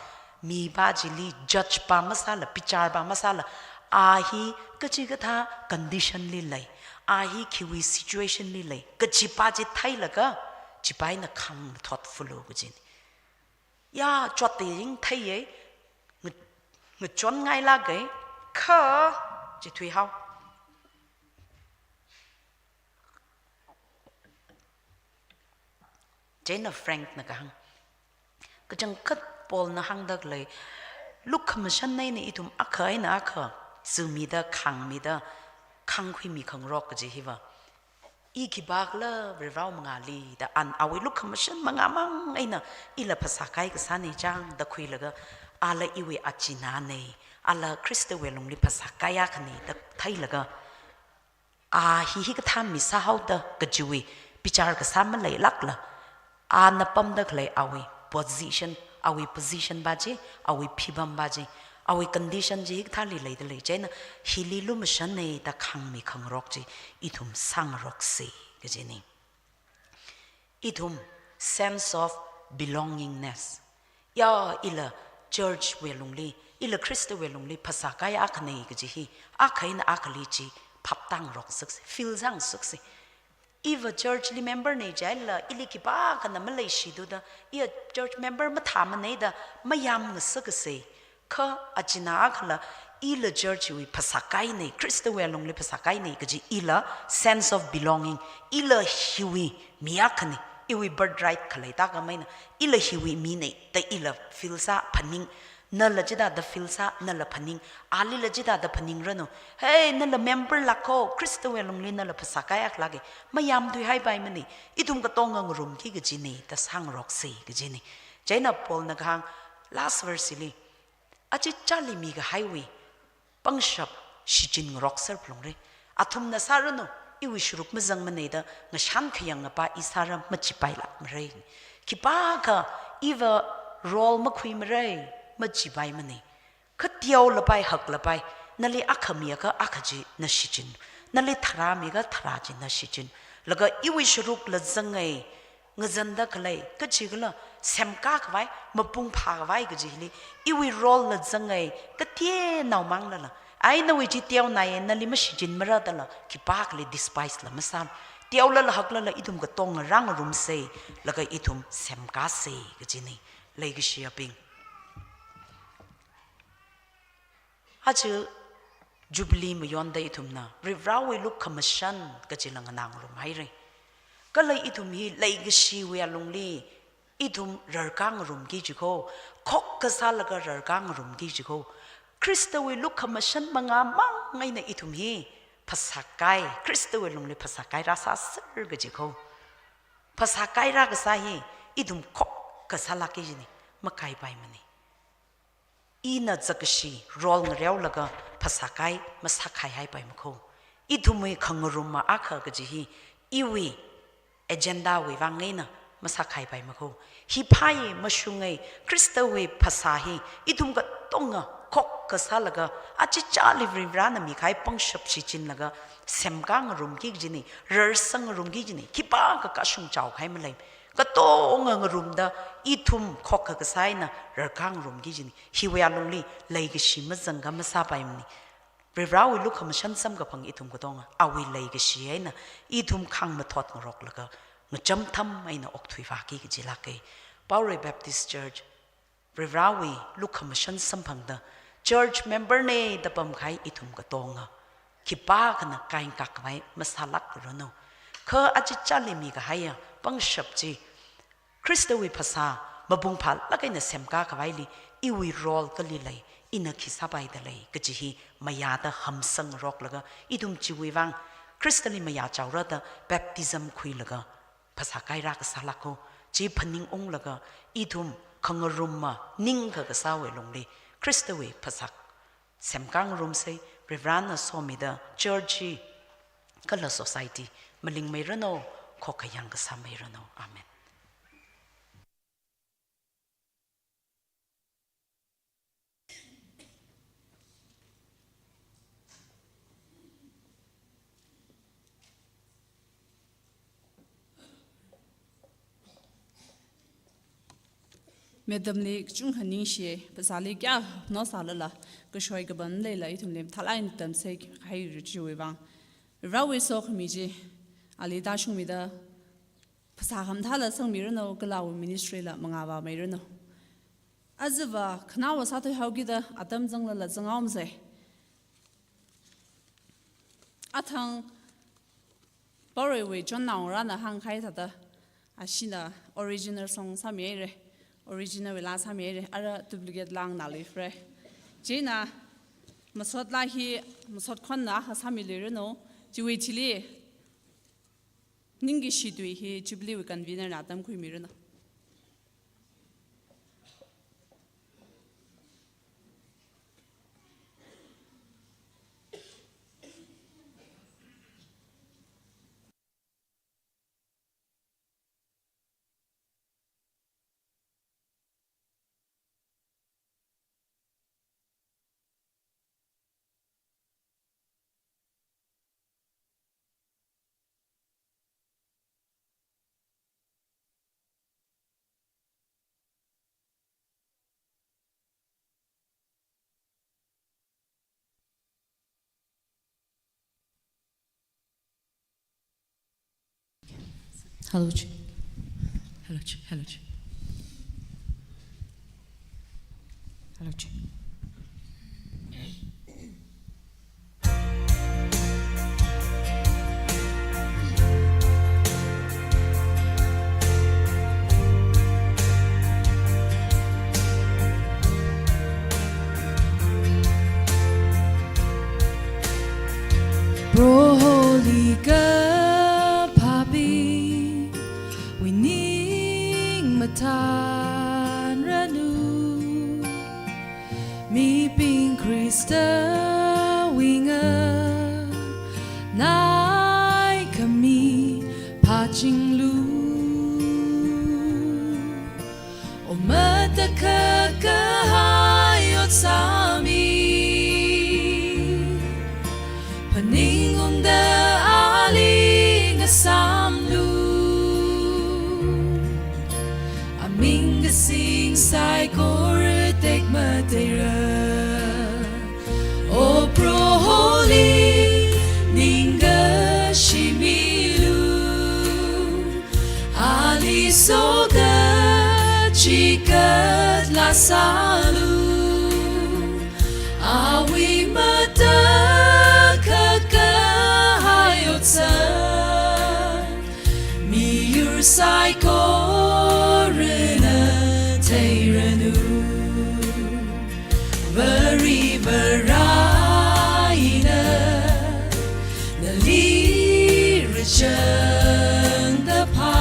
mipa chili judge pa masāla, bichar pa masāla, a hi kachikathā condition li lei, a hi khiwui situation li lei, kajipa chi theilaga, chipa eina khāngthot fulu kajina. Ya, chotda yangtheiya, nga-, ngachon ngailāka, kha, chi thuihao. Chieina Frank na kahāng, kachangkhat Paul na hāngda khalei, lukhamashan eina ithum akha eina akha, zimida, khāngmida, khāngkhuimi khangarok kaji hiva, i khipākhala Varewui mangāli da, an awui lukhamashan mangāmang eina ila phasākai kasāna chāngda khuilaga, ala iwui achinana, ala Khristawui lungli phasākai akhana da theilaga, a hi hikathā mi sāhaoda kajiwui bichar kasā maleilākla, ana pamda khalei awui position, awui position pa chi, awui phibam pa chi, awui condition chi hikathāli leida lei chieina, hili lumashana da khāngmi khangarok chi ithum sāngaroksa kajina. Ithum sense of belongingness. Ya, ila church wui lungli, ila Khristawui lungli phasākai akhana kaji hi, akha eina akhali chi phaptāngarok sāsa, feel sāngasaksa. Iva church li member na jiakha, ili khipākhana maleishithuda, iya church member mathāmana da mayāmngasaksa. Kha achina akhala, ila church wui phasākaina, Khristawui lungli phasākaina kaji ila sense of belonging, ila hiwui mi akhana, iwui birthright khalei thākhameina, ila hiwui mina da ila feel sā phaning, nala chithāda feel sā, nala phaning, alila chithāda phaningranu. Hey, nala member lākho, Khristawui lungli nala phasākai akhalāka, mayāmthuihaipaimana, ithum katonga ngarumki kajina da sāngaroksa kajina. Chieina Paul na kahāng last verse li, achichāli mikahaiwui pangshap shichin ngarokser phalungra. Athumna sāranu, iwui sharuk mazangmana da ngashan khayang apa i sāra machipailākmara. Khipākha iva role makhuimara, machipaimana. Kha teolapai haklapai, nali akha miakha akha chi na shichin, nali tharā miakha tharā chi na shichin. Laga iwui sharukla zangngai, ngazanda khalei, kachikhala semkā khavai, mapung phākhavai kaji hili, iwui role la zangngai, kateonao manglala, ai nawui chi teonaiya, nali mashichinmara dala, khipākhali despise la masālu. Teolala haklala ithum katonga rāngarumsa, laga ithum semkāsa kajina, leikashiyabing. Aja Jubilee mayonda ithumna Varivarāwui lukhamashan kachila nganāngarumhaira. Kala ithum hi leikashiwui alungli ithum rarkā ngarumki jikho, khokkha sālaga rarkā ngarumki jikho. Khristawui lukhamashan mangāmang eina ithum hi phasākai, Khristawui lungli phasākai rāsāser kajikho. Phasā kairā kasā hi ithum khokkha sālāka jina, makaipaimana. Ina zakkashi role ngareolaga phasā kai masākhaihaipaimako. Ithumwui khangarumma akha kaji hi iwui agenda wui vang eina masākhaipaimako. Hi phāya mashunga, Khristawui phasā hi ithum katonga khokkha sālaga, achichāli Varivarana mikahai pangshap shichinlaga semkā ngarumki kajina, rarsang ngarumki kajina, khipākha kashung chaokahai malei. Katonga ngarumda ithum khokkha kasā eina rarkā ngarumki kajina. Hiwui alungli leikashi mazangkha masāpaimana. Varivarawui lukhamashan samkaphang ithum katonga awui leikashi eina ithum khangmathot ngaroklaga ngacham tham eina okthuivāki kajilāka. Paurei Baptist Church, Varivarawui lukhamashan samphangda church member na da pamkahai ithum katonga khipākhana kaingkakmei masālākranu. Kha achichāli mikahaiya pangshap chi Khristawui phasā mapung phālāk eina semkā khavaili iwui role kali lei, ina khi sāpaida lei kaji hi mayāda hamsang ngaroklaga ithum chiwui vang Khristali mayā chaorada baptism khuilaga phasā kairā kasālāko. Chi phaningunglaga ithum khangarumma ningkha kasāwui lungli Khristawui phasā semkā ngarumsa. Varivarana somida church hi kala society malingmeiranu, khokkha yangkasāmeiranu. Amen. Madam li kachungkha ningshi, phasāli kayākha hapnao sālala, kashoi kapam leila ithumli mathālāk eina tamchitheihai chiwui vang. Varivarawui sokhami chi ali tāshungmida, phasā khamathāla sangmiranu, kala awui ministry la mangā vāmeiranu. Ajava khanaowa sāthuihaokida atam zanglala zanghaomasei. Athang Paureiwui chonnao ngarāna hāngkahai thāda, ashina original song sāmihaira, original wui laa sāmihaira, ara duplicate laa nganāluiphara. Chieina masot laa hi, masot khonna akha sāmiluiranu, chiwui thili ningkashi tui hi Jubilee wui convener na tamkhuimiranu. Hello, chi. Hello, chi. Hello, chi. Hello, chi. Proholi kaphapi, wui ning mathānranu. Mibing Khristawui nganaikami phāchinglu. O matakhak kahai ot sāmi, phaningungda ali ngasāmlu. Aming kasing saikora tekmateira. O Proholi ningkashi milu, ali soda chikatlā sālu. Awui matakhak kahai otsak miyur saikorana theiranu. Varivarā ina nali rāchangda phā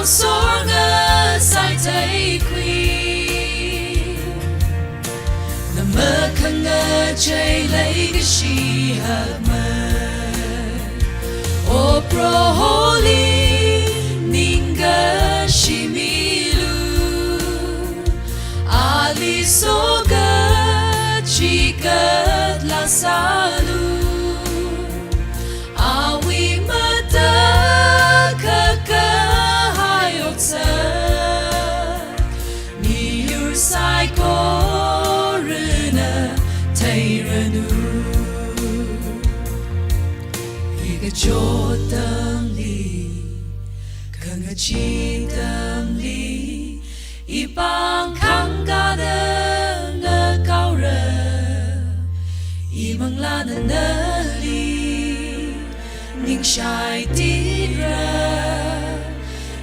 Sorga saitai kui. Namakhanga chai leikashi hakma. O Proholi ningkashi milu. Ali soga chikat lasalu. Awui matakhakahai otsak, miyur saikorana theiranu. Ikachot atamli, khangachee atamli, ipāng khangkāda ngakaora, imanglāna nali ningshai tira,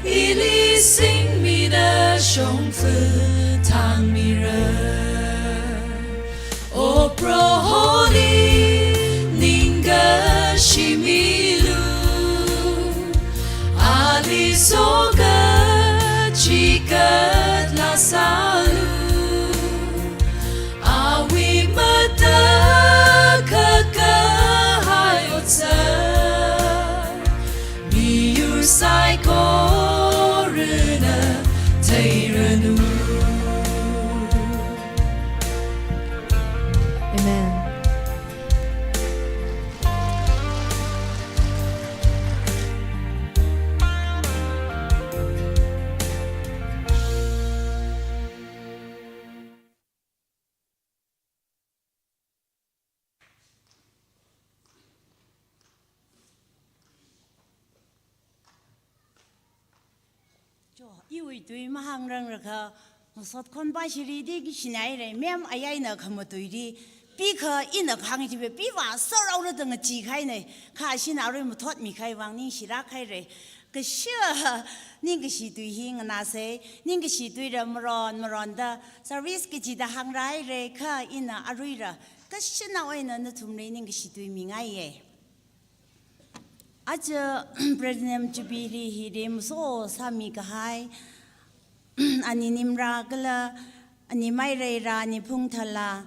ili singmida shongfa thangmira. O Proholi ningkashi milu, ali soga chikat lasalu. Awui matakhakahai otsak, miyur saikorana theiranu. Amen. Jo, iwui tui mahāngranglakha, masot khon ba shiri di ki shinai re, mem ayaina khamatuili, pi kha ina khang chipe, pi va saraura da ngachi khai ne, kha shina rui mathot mi khai vang ningshira khai re. Kashi, ningkashi tui hi nganāsei, ningkashi tuira maron, maronda, service kachida hāngrai re, kha ina aruira, kashina oina nathumli ningkashi tui mingaiye. Aja Platinum Jubilee hi rim so sāmi kahai, ani Nimra kala, ani Maireira, ani Phungthala,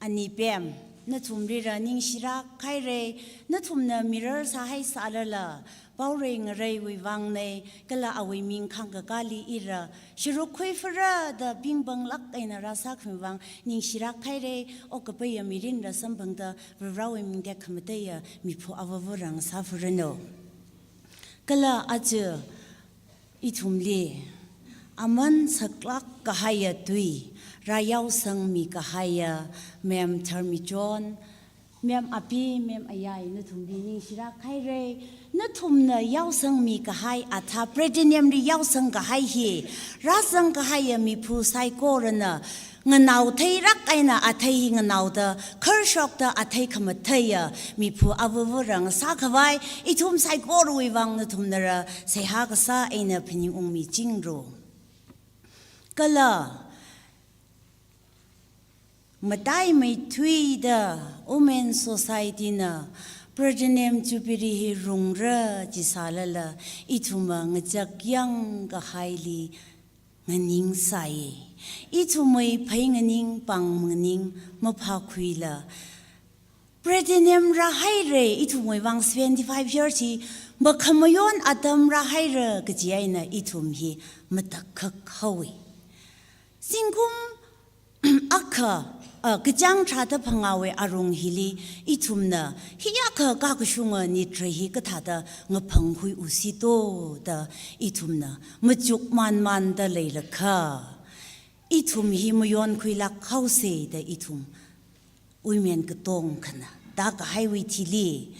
ani Pem, nathumlira ningshira khai re, nathumna mirar sāhai sālala, Paorei ngareiwui vang nei, kala awui ming khangkakāli ira, sharuk khuifara da pingbanglak eina rāsākhami vang, ningshira khai re, okapaiya mirinra samphangda, Varivarawui ming tekhamateiya, miphu avāvara ngasāfaranu. Kala aja, ithumli, aman saklak kahaiya tui, rāyaosangmi kahaiya, Mem Tharmichon, Mem Api, Mem Ayai, nathumli ningshira khai re, nathumna yaosangmi kahai, atha Platinum li yaosang kahai hi, rāzang kahaiya miphu saikorana, nganao theirak eina athei hi nganaoda, kharshokda athei khamatheiya, miphu avāvara ngasā khavai, ithum saikorawui vang nathumnara, seihā kasā eina phaningungmi chingru. Kala, mataimeithuida Women Society na Platinum Jubilee hi rungra chi sālala, ithumva ngachak yang kahaili nganingsai. Ithumwui phei nganing, pāng nganing, maphākhuila, Platinum rāhaira, ithumwui vang seventy-five years hi, makhamayon atam rāhaira kaji eina ithum hi matakhak haowa. Zingkum akha, a, kachāng tharāda phangāwui arung hili, ithumna, hiyākha kakashunga nitra hi kathāda ngaphangkhui usito da ithumna, machuk manmanda leilakha, ithum hi mayonkhuilak haosa da ithum women katongkhana, da kahaiwui thili,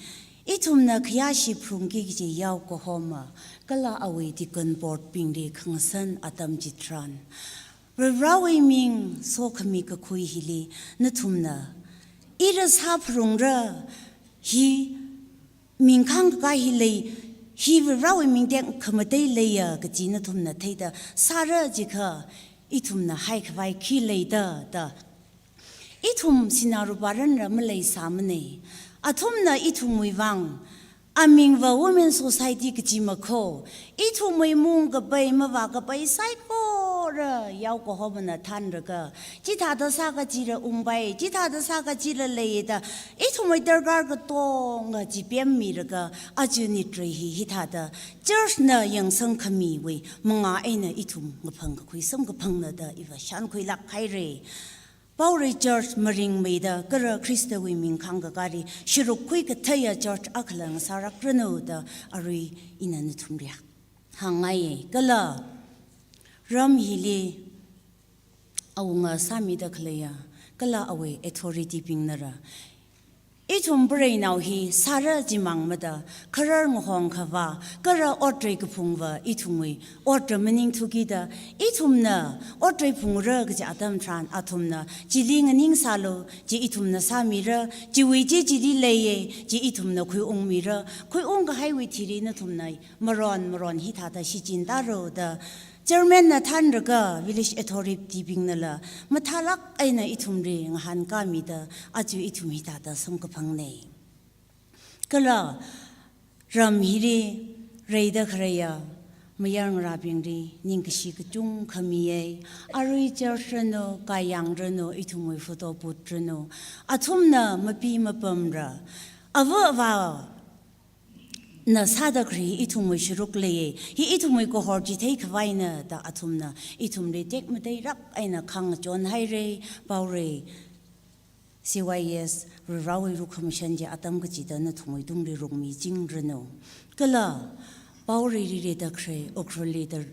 ithumna khayāshi pharungki kaji yao kahoma, kala awui deacon board bingli khangasan atam chitharan, Varivarawui ming sokhami kakhui hili, nathumna, ira sāpharungra, hi ming khangkakā hi lei, hi Varivarawui ming tekhamatei leiya kaji nathumna theida, sāra jiakha, ithumna haikhavai khi leida, da. Ithum sinā rupā ranra maleisāmana. Athumna ithumwui vang, Amingva Women Society kachi makho, ithumwui mung kapai mavā kapai saikora yaokahomana thanlaga, chithāda sākachila ungpai, chithāda sākachila leida, ithumwui darkar katonga chi pemmilaga, aja nitrei hi hithāda church na yangsang khamiwui mangā eina ithum ngaphang kakhui samkaphangna da iva shānkhuilāk haira. Paorei church maringmeida kala Khristawui ming khangkakāli sharuk khuikatheiya church akhala ngasālakranu da arui ina nathumli hāngngaiya. Kala ram hili awunga sāmida khaleiya, kala awui authority bingnala, ithum pareinao hi sāra chimang mada, kharar ngahong khavā, kala otrei kaphungva ithumwui otra maningthukida, ithumna otrei phungra kaji atam tharan athumna chili nganingsālu, chi ithumna sāmira, chiwui chi chili leiya, chi ithumna khuiungmira, khuiung kahaiwui thili nathumna maron maron hithāda shichintālu da chairman na thanlaga village authority bingnala mathālāk eina ithumli ngahānkāmida aja ithum hithāda samkaphangna. Kala ram hili reida khaleiya mayarngarābingli ningkashi kachungkha miya. Arui church ranu, kayang ranu, ithumwui photo booth ranu, athumna mapi mapamla, ava avā na sāda khalei ithumwui sharuk leiya, hi ithumwui kahor chitheikhavai na da athumna ithumli tekmateilāk eina khangachon haira. Paorei C Y S Varewui lukhamashan chi atam kachida nathumwui tungli rungmichingranu. Kala Paoreili leida khalei, Ukhrulli da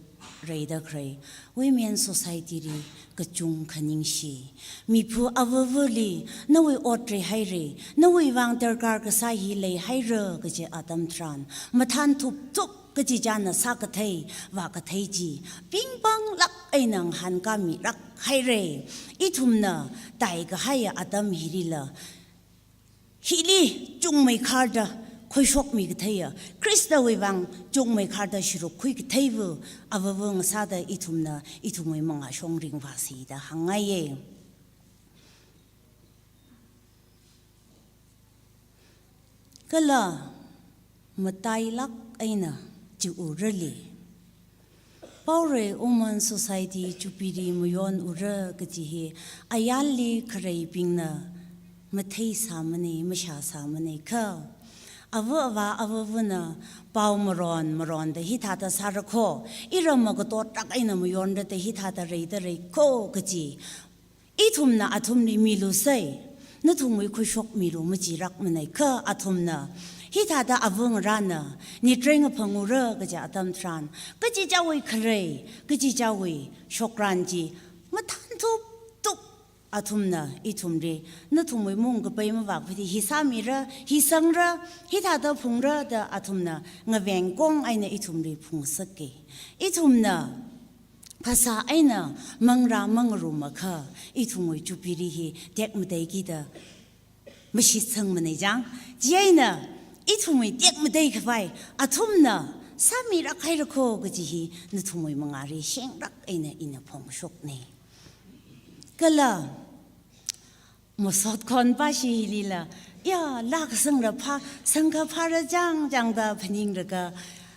reida khalei Women Society li kachungkha ningshi. Miphu avavali nawui otrei haira, nawui vang darkar kasā hi leihaira kaji atam tharan, mathān thupthup kachichāna sākathei vākathei chi pingpanglāk eina ngahānkāmilāk haira. Ithumna taikahaiya atam hilila, hili chungmeikharda khuishokmi katheiya, Khristawui vang chungmeikharda sharuk khuikatheiva avava ngasāda ithumna ithumwui mangā shong ringvāsi da hāngngaiya. Kala matailāk eina chiurali, Paorei Women Society Jubilee mayonura kaji hi ayarli khareibingna matheisāmana, mashāsāmana kha. Ava avā avavana pao maron maronda hithāda sārakho, iramva katotlāk eina mayonra da hithāda reida reikho kaji ithumna athumli milusai, nathumwui khuishokmilu majirakmana kha athumna hithāda avāngarāna nitrei ngaphangura kaja atam tharan, kachichāwui kharei, kachichāwui shokran chi mathān thupthup athumna ithumli, nathumwui mung kapai mavākhuili hi sāmira, hi sangra, hithāda phungra da athumna ngavengkong eina ithumli phungsaka. Ithumna phasā eina mangra mangarumakha ithumwui Jubilee hi tekmateikida mashitsangmana chang. Chieina ithumwui tekmateikhavai athumna sāmilāk hairakho kaji hi nathumwui mangāli shenglāk eina ina phongshokna. Kala masot khon pashi hilila, ya, laa kasangla phā, sangkha phāra chang chang da phaninglaga,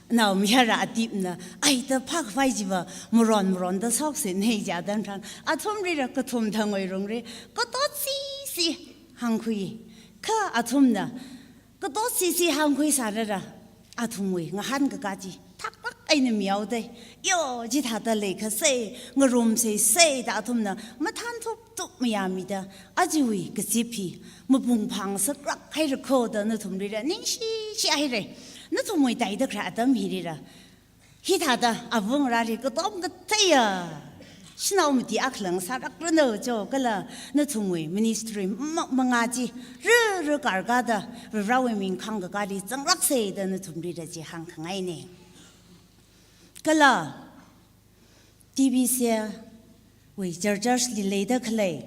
naomayara Atipna, ai da phākhavai chiva maron maronda shoksina jidan tharan, athumlila kathum thang oirungra, katotsisi hāngkhui. Kha athumna katotsisi hāngkhuisālala, athumwui ngahānkakā chi thaklāk eina mihaoda, yo, chithāda leikhasai, ngarumsai sai da athumna mathān thupthup mayāmida, ajawui kazip hi mapung phāngasaklāk hairakho da nathumlila ningshishi haira. Nathumwui taida khalei atam hilila, hithāda avāngarāli katom katheiya shanao mati akhala ngasālakranu jo, kala nathumwui ministry ma-, mangā chi ruru karkada Varewui ming khangkakāli zanglāksai da nathumlila chi hāngkhangaina. Kala T B C wui church li leida khalei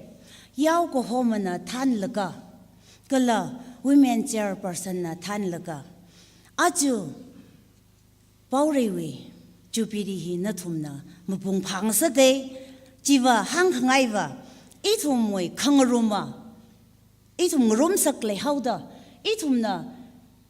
yaokahomana thanlaga, kala women chairperson na thanlaga, aja Paoreiwui Jubilee hi nathumna mapung phāngasaka, chiva hāngkhangaiva, ithumwui khangaruma, ithum ngarumsak leihaoda, ithumna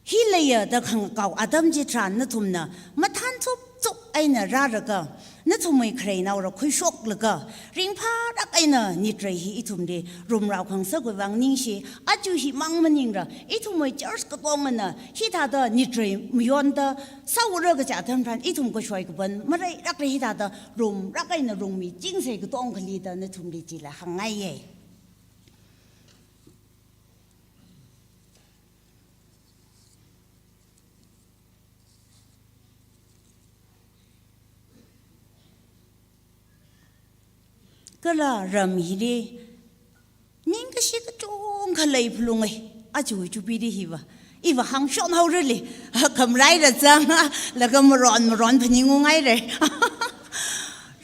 hi leiya da khangakao atam chitharan nathumna mathānthup thup eina rālaga, nathumwui kharei naora khuishoklaga, ringphālāk eina nitrei hi ithumli rumrao khangasakwui vang ningshi, aja himang maningla, ithumwui church katongana hithāda nitrei mayonda sāura kaja atam tharan, ithum kashoi kapan maleilākla hithāda rumlāk eina rungmichingsei katong khalida nathumli chila hāngngaiye. Kala ram hili ningkashi kachungkha lei phalunge, aja chupili hiva. Iva hāngshon haorali, khamalaila zanglaga maron maron phaningungaire.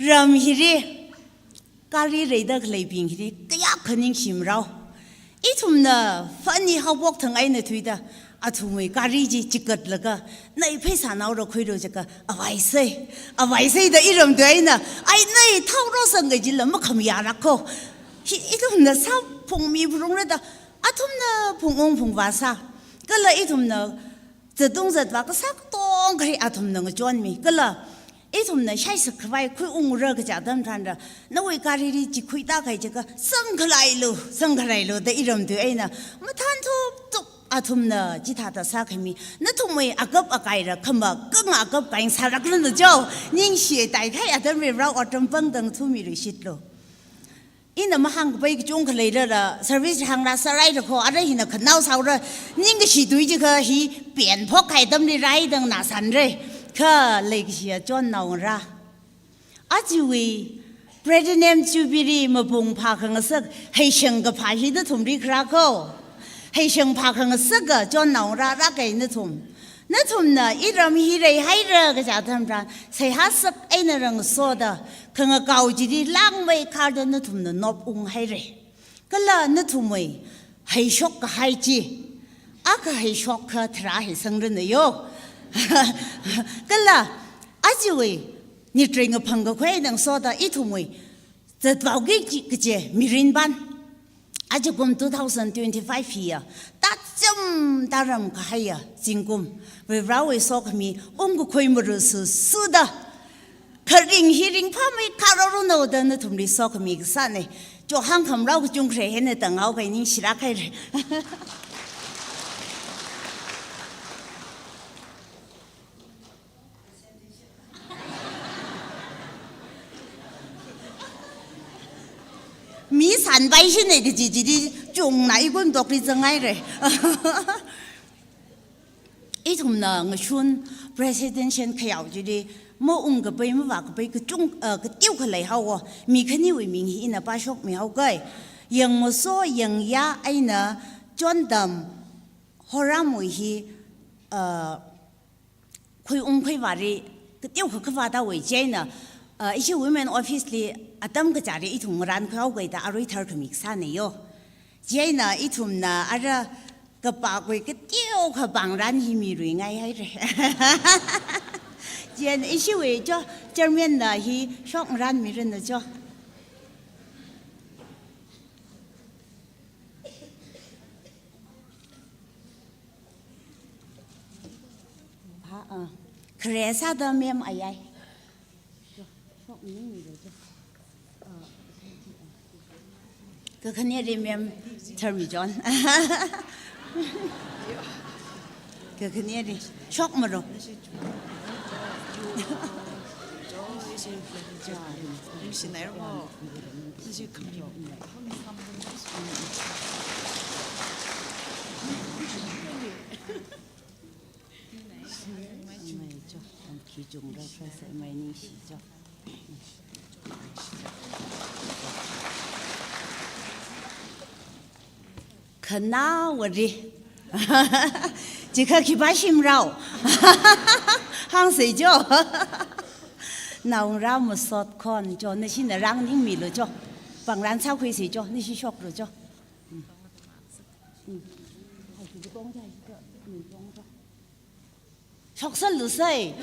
Ram hili gari reida khaleibing hili kayākha ningshimarao. Ithumna fani haophok thang eina thuida, athumwui gari chi chikatlaga, nei pheisā naora khuilu jiakha, avaisei, avaisei da iramtui eina, ai nei thaorosang kajila makhamayālāk ko. Hi ithumna sāphungmi phalungra da, athumna phungung phungvā sā. Kala ithumna zatung zatvā kasā katongkha hi athumna ngachonmi. Kala ithumna shaisak khavai khuiungra kaja atam tharanla, nawui garili chi khuitākahai jiakha, sangkhalailu, sangkhalailu da iramtui eina, mathānthup thup athumna chithāda sākhami, nathumwui akap akaila khamakanga akap kai sālākranu jo, ningshi taikahai atam Varivara otram pangda ngathamilu shitlu. Ina mahāngkapai kachungkha leilala, service hāngla sāraila kho, ara hina khanao sāura, ningkashi tui jiakha hi penphok kahai atamli raidang na sanre, kha leikashi achon naongarā. Ajawui Platinum Jubilee mapung phākhangasak, heishang kaphā hi nathumli kharā kho. Heishang phākhangasaka chon naongarā rākahai nathum. Nathumna iram hi leihaira kaja atam tharan, seihā sak eina rāngasoda, khangakao chili langmeikharda nathumna nop unghaire. Kala nathumwui heishok kahai chi, akha heishokkha tharā heisangranu yo. Kala ajawui nitrei ngaphang kakhui eina ngasoda ithumwui zatvaoki kaji mirin pan, ajakum two thousand twenty-five hiya, tacham taram kahaiya zingkum, Varivarawui sokhami ungkakhui marusu suda, kharing hi ringphāmeikhararanu da nathumli sokhami kasāne. Cho hāngkhamarao kachungkha hi eina tanghaokai, ningshilāk haire. Mi sanpai shine kaji chili chungna ikun tokli zanghaire. Ithumna ngashun presidential khayao chili maungkapai mavākapai kachung, uh, kateokha leihaowa. Mi khaniwui ming hi ina pāshokmihaokai. Yangmaso yangyā eina chondam horamwui hi, uh, khuiung khuivāli kateokha khavātawui chieina, uh, ishi women office li atam kachāli ithum ngarānkhuihaokaida arui tharkhami kasāne yo. Chieina ithumna ara kapākhui kateokha pāngarān hi miluingai haire. Chieina ishiwui cho chairman na hi shokngarānmiranu cho. Ha, ah. Khare sāda ma'am ayai. Kakhaneli ma'am Tharmichon. Kakhaneli. Shokmalo. Khanaowali. Chikha khipā shimrao. Hāngsei cho. Naongarā masot khon cho, nashina rānganingmilu cho. Pāngarān sākhuisei cho, nashi shoklu cho. Shoksallusei.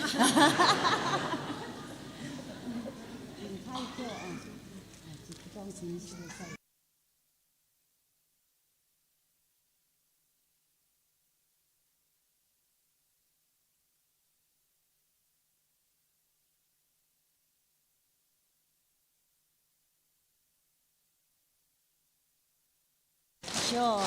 Yo.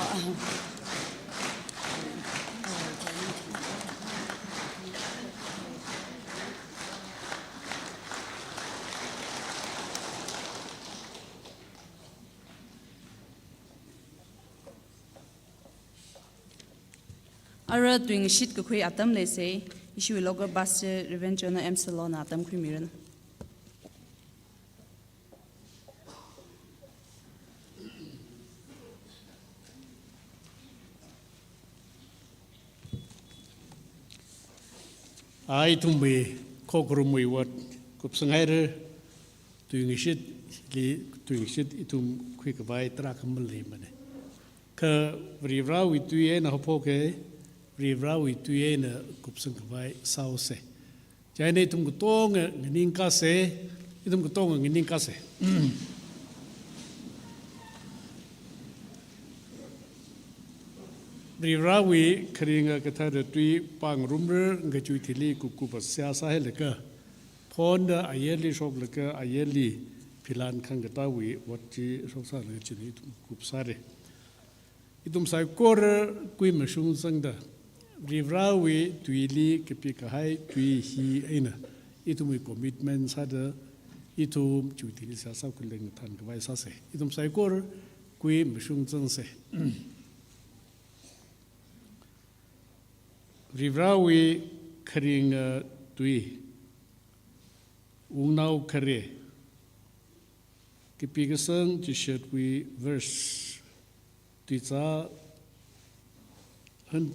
Ara tuingashit kakhui atam leisai, ishiwui local pastor Reverend Jonah M Salona atam khuimiranu. Ai, ithumwui khokharumwui ot kupsang haira, tuingashitli, tuingashit ithum khuikhavai tarākha maleimana. Kha Varivarāwui tui eina haophoka, Varivarāwui tui eina kupsangkhavai sāhaosa. Chieina ithum katonga nganingkasa, ithum katonga nganingkasa. Varivarāwui kharinga kathara tui pāngarumra, ngachuithili kupkupa seihā sāhailaga, phonda ayarli shoklaga, ayarli philan khangkatāwui ot chi shoksālaga chieina ithum kupsāra. Ithum saikora kuimashung zangda, Varivarāwui tuili kapikahai tui hi eina, ithumwui commitment sāda, ithum chuithili seihā sākhuilaga ngathānkhavai sāsa. Ithum saikora kuimashung zangsa. Varivarāwui kharinga tui, Wungnao Khare, kapi kasang chishatwui verse, tuizā hun,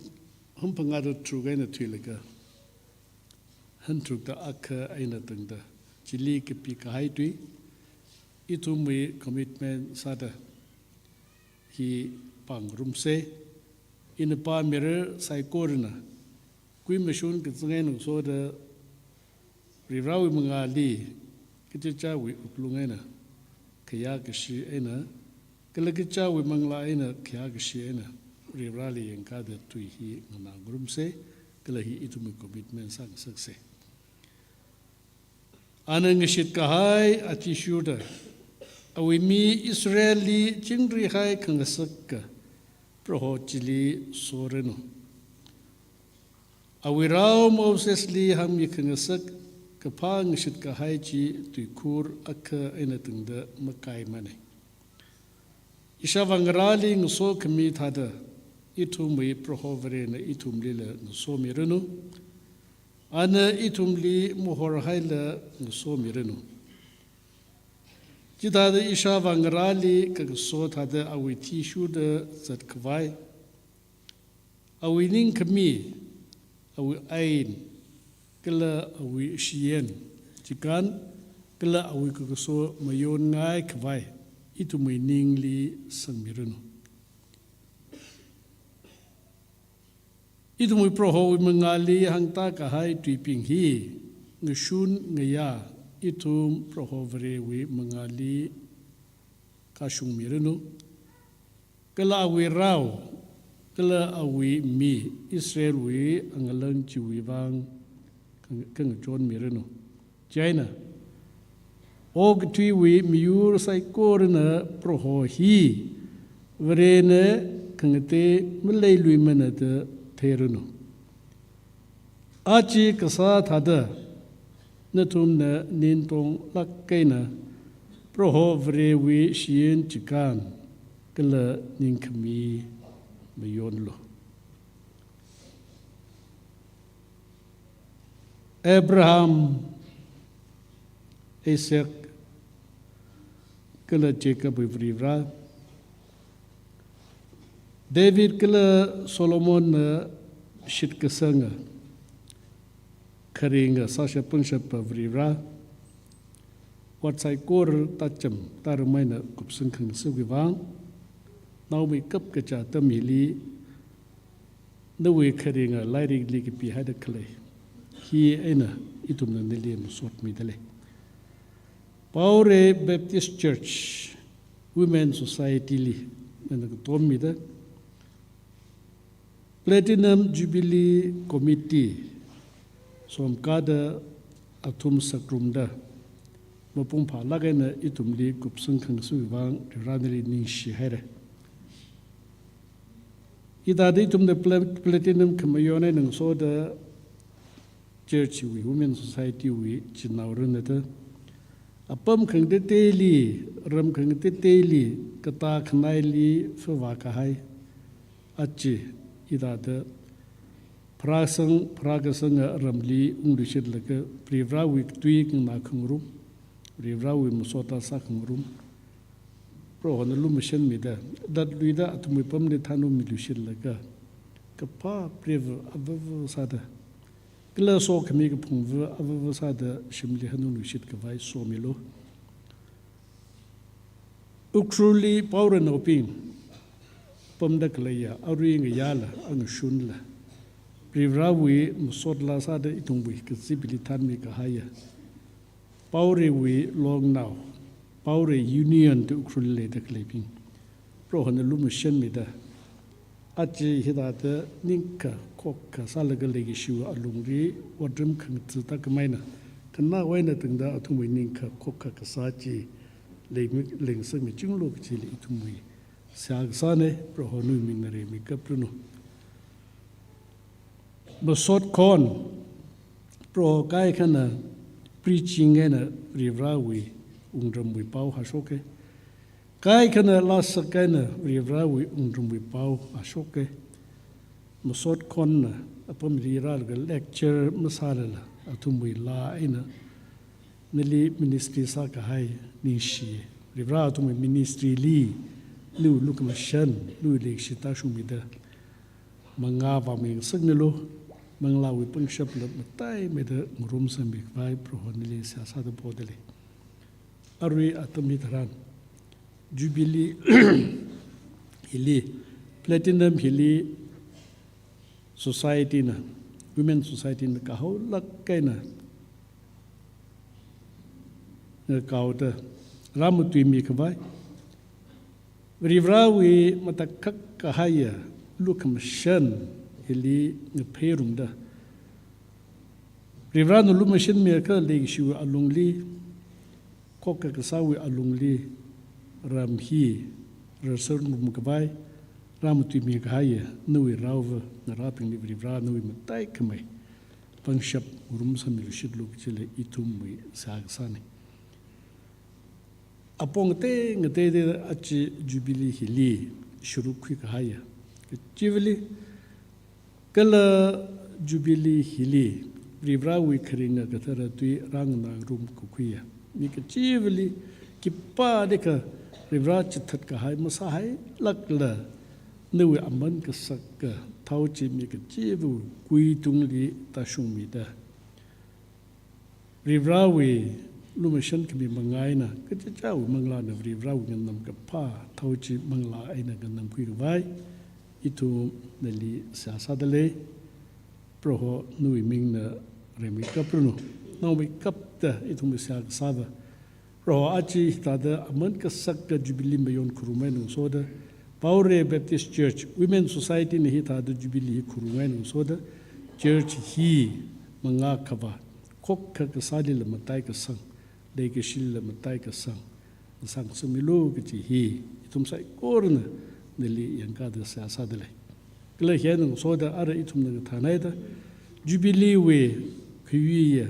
hun phangā da tharuk eina thuilaga, hun tharukda akha eina tangda, chili kapikahai tui, ithumwui commitment sāda, hi pāngarumsa. Ina pāmira, saikorana kuimashung kazang eina ngasoda, Varivarāwui mangāli, kachichāwui wuklung eina, khayākashi eina, kala kachichāwui manglā eina, khayākashi eina, Varivarāli yangkāda tui hi nganāngarumsa, kala hi ithumwui commitment sāngasaksa. Ana ngashitkahai athishurda, awui mi Israelli chingrihai khangasaka Proho chili soranu. Awui rao Mosesli hāngmi khangasak kaphā ngashitkahai chi tuikhur akha eina tangda makaimana. Ishāvā ngarāli ngasokhami thāda, ithumwui Proho Varena ithumlila ngasomiranu. Ana ithumli mahorhaila ngasomiranu. Chithāda ishāvā ngarāli kakaso thāda awui athishurda zatkhavai, awui ningkhami, awui ain, kala awui shiyan, chikān, kala awui kakaso mayonngaikhavai, ithumwui ningli sangmiranu. Ithumwui Prohowui mangāli hāngtākahai tuibing hi, ngashun ngayā, ithum Proho Varewui mangāli kashungmiranu. Kala awui rao, kala awui mi Israelwui angalang chiwui vang khang-, khangachonmiranu. Chieina, okathuiwui miyur saikorana Proho hi Varena khangatei maleiluimana da theiranu. Aja kasā thāda, nathumna nintonglāk eina Proho Varewui shiyan chikān kala ningkhami mayonlu. Abraham, Isaac, kala Jacobwui Varivarā, David kala Solomonna shitkasanga kharinga sāshap pangshapa Varivarā, ot saikora tacham taram eina kupsang khangasakwui vang, naomeikap kachā atam hili, nawui kharinga lairikli kapihaida khalei hi eina ithumna nali masotmida lei. Paure Baptist Church Women Society li nana katommida, Platinum Jubilee Committee somkada athum sāngarumda, mapung phālāk eina ithumli kupsang khangasakwui vang Varivarāli ningshi haira. Hithāda ithumna pla-, platinum khamayon eina ngasoda church wui, women society wui, chinaorana da apam khangateiteili, ram khangateiteili, katā khanaili favā kahai. Aja hithāda pharāsang, pharākasanga ramli ungluishitlaga, Varivarāwui tui nganā khangarum, Varivarāwui masot sā khangarum, Prohona lumashanmida, latluida athumwui pamli thanungmiluishitlaga, kaphā preiva avava sāda, kala sokhami kaphungva avava sāda shimli hanungluishit khavai somilu. Ukhrulli Paoranaobing pamda khaleiya, arui ngayāla, angashunla, Varivarāwui masot laa sāda ithumwui kazipli thanmi kahaiya Paorewui longnao, Paore Union da Ukhrulli leida khaleibing, Prohona lumashanmida, aja hithāda ningkha khokha sālaga leikashiwui alungli otram khangazida khamei eina, khanāwui eina tangda athumwui ningkha khokha kasā chi leimi, leingasakmichinglu kachili ithumwui seihā kasāna. Proho nawui mingna rimeikapranu. Masot khon, Proho kaikhana preaching eina Varivarāwui wungramwui pao hāshoka. Kaikhana lāsak eina Varivarāwui wungramwui pao hāshoka. Masot khonna apamli rālaga lecture masālala, athumwui laa eina nali ministry sākahai ningshi. Varivarā athumwui ministry li nawui lukhamashan, nawui leikashi tāshungmida, mangā vāmi ngasakmilu, manglāwui pangshapla mataimeida ngarumsangmi khavai Proho nali seihā sāda podalei. Arui atam hitharan Jubilee hili, Platinum hili society na, Women Society na kahaolāk eina ngakaoda rāmatuimi khavai, Varivarāwui matakhak kahaiya lukhamashan hili ngapheirumda, Varivarāna lumashanmiakha leikashiwui alungli, khokha kasāwui alungli, ram hi rarsanrum khavai, rāmatuimi kahaiya nawui raova ngarābingli Varivarā nawui mataikhamei pangshap ngarumsangmiluishitlu kachili ithumwui seihā kasāna. Apong ngatei ngateida aja Jubilee hili sharuk khui kahaiya kachivali, kala Jubilee hili Varivarāwui kharinga kathara tui rānganāngarum kakhuiya mi kachivali, khipālikha Varivarā chithat kahai masāhailākla, nawui aman kasaka thao chi mi kachivawui kuitungli tāshungmida, Varivarāwui lumashan khami manga eina, kachichāwui manglāna Varivarāwui nganam kaphā thao chi manglā eina nganamkhui khavai, ithum nali seihā sādalei. Proho nawui mingna rimeikapranu. Naomeikapta ithum seihā kasāva, Proho aja hithāda aman kasaka Jubilee mayon kharum eina ngasoda, Paore Baptist Church, Women Society na hithāda Jubilee hi kharum eina ngasoda, church hi mangā khavā, khokha kasālila mataikasang, leikashilila mataikasang ngasāngasakmilu kachi hi ithum saikorana nali yangkāda seihā sādalei. Kala hi eina ngasoda ara ithumna ngathānhaida, Jubilee wui khuiya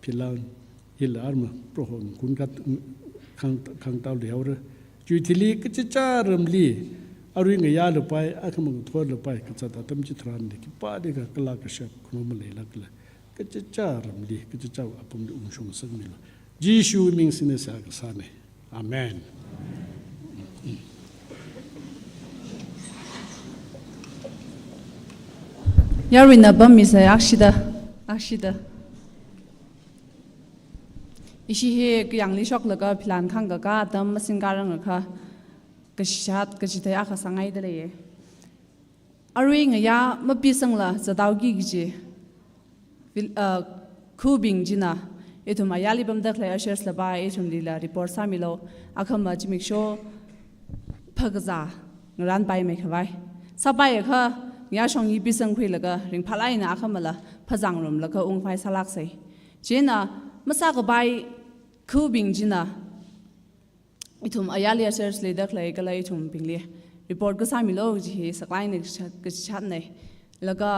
philang hila arma Proho ngakunkhat khang, khangtao leihaora. Chiwui thili kachichā ramli, arui ngayālapai, akhama ngathorlapai kazat atam chitharanli, khipālikha kala kashap khuno maleilākla, kachichā ramli, kachichāwui apamli ungshung ngasakmilu. Jishuwui ming singda seihā kasāna. Amen. Yaruina pammisei, akshida, akshida. Ishi hi kayāngli shoklaga philan khangkakā atam masingkharangakha, kashat kachithei akha sāngaidalei. Arui ngayā mapisangla zataoki kaji, vil-, uh, khubing china, ithum ayāli pamda khalei ushers lapai, ithumlila report sāmilu, akhama zimiksho phakazā ngaranpaimei khavai. Sāpaiakha, ngayā shong hi pisangkhuilaga, ringphālāk eina akhamala phazangrumlaga ungpai sālāksei. Chieina, masākapai khubing china, ithum ayāli ushers leida khalei kala ithumbingli report kasāmilu kaji hi saklāk eina kachat, kachatna. Laga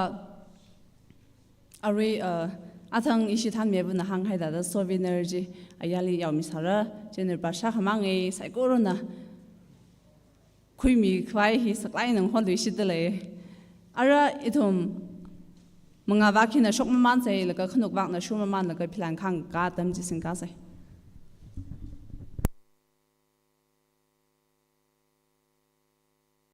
arui, uh, athang ishi thanmibingna hānghaida souvenir chi ayarli yaomisāra, chieina pāshā khamang e, saikorana khuimikhavai hi saklāk eina ngahonluishitdalei. Ara ithum mangāvak hina shokmamānsei, laga khanukvakna shurmamānlaga philan khangka atam chi singkasei.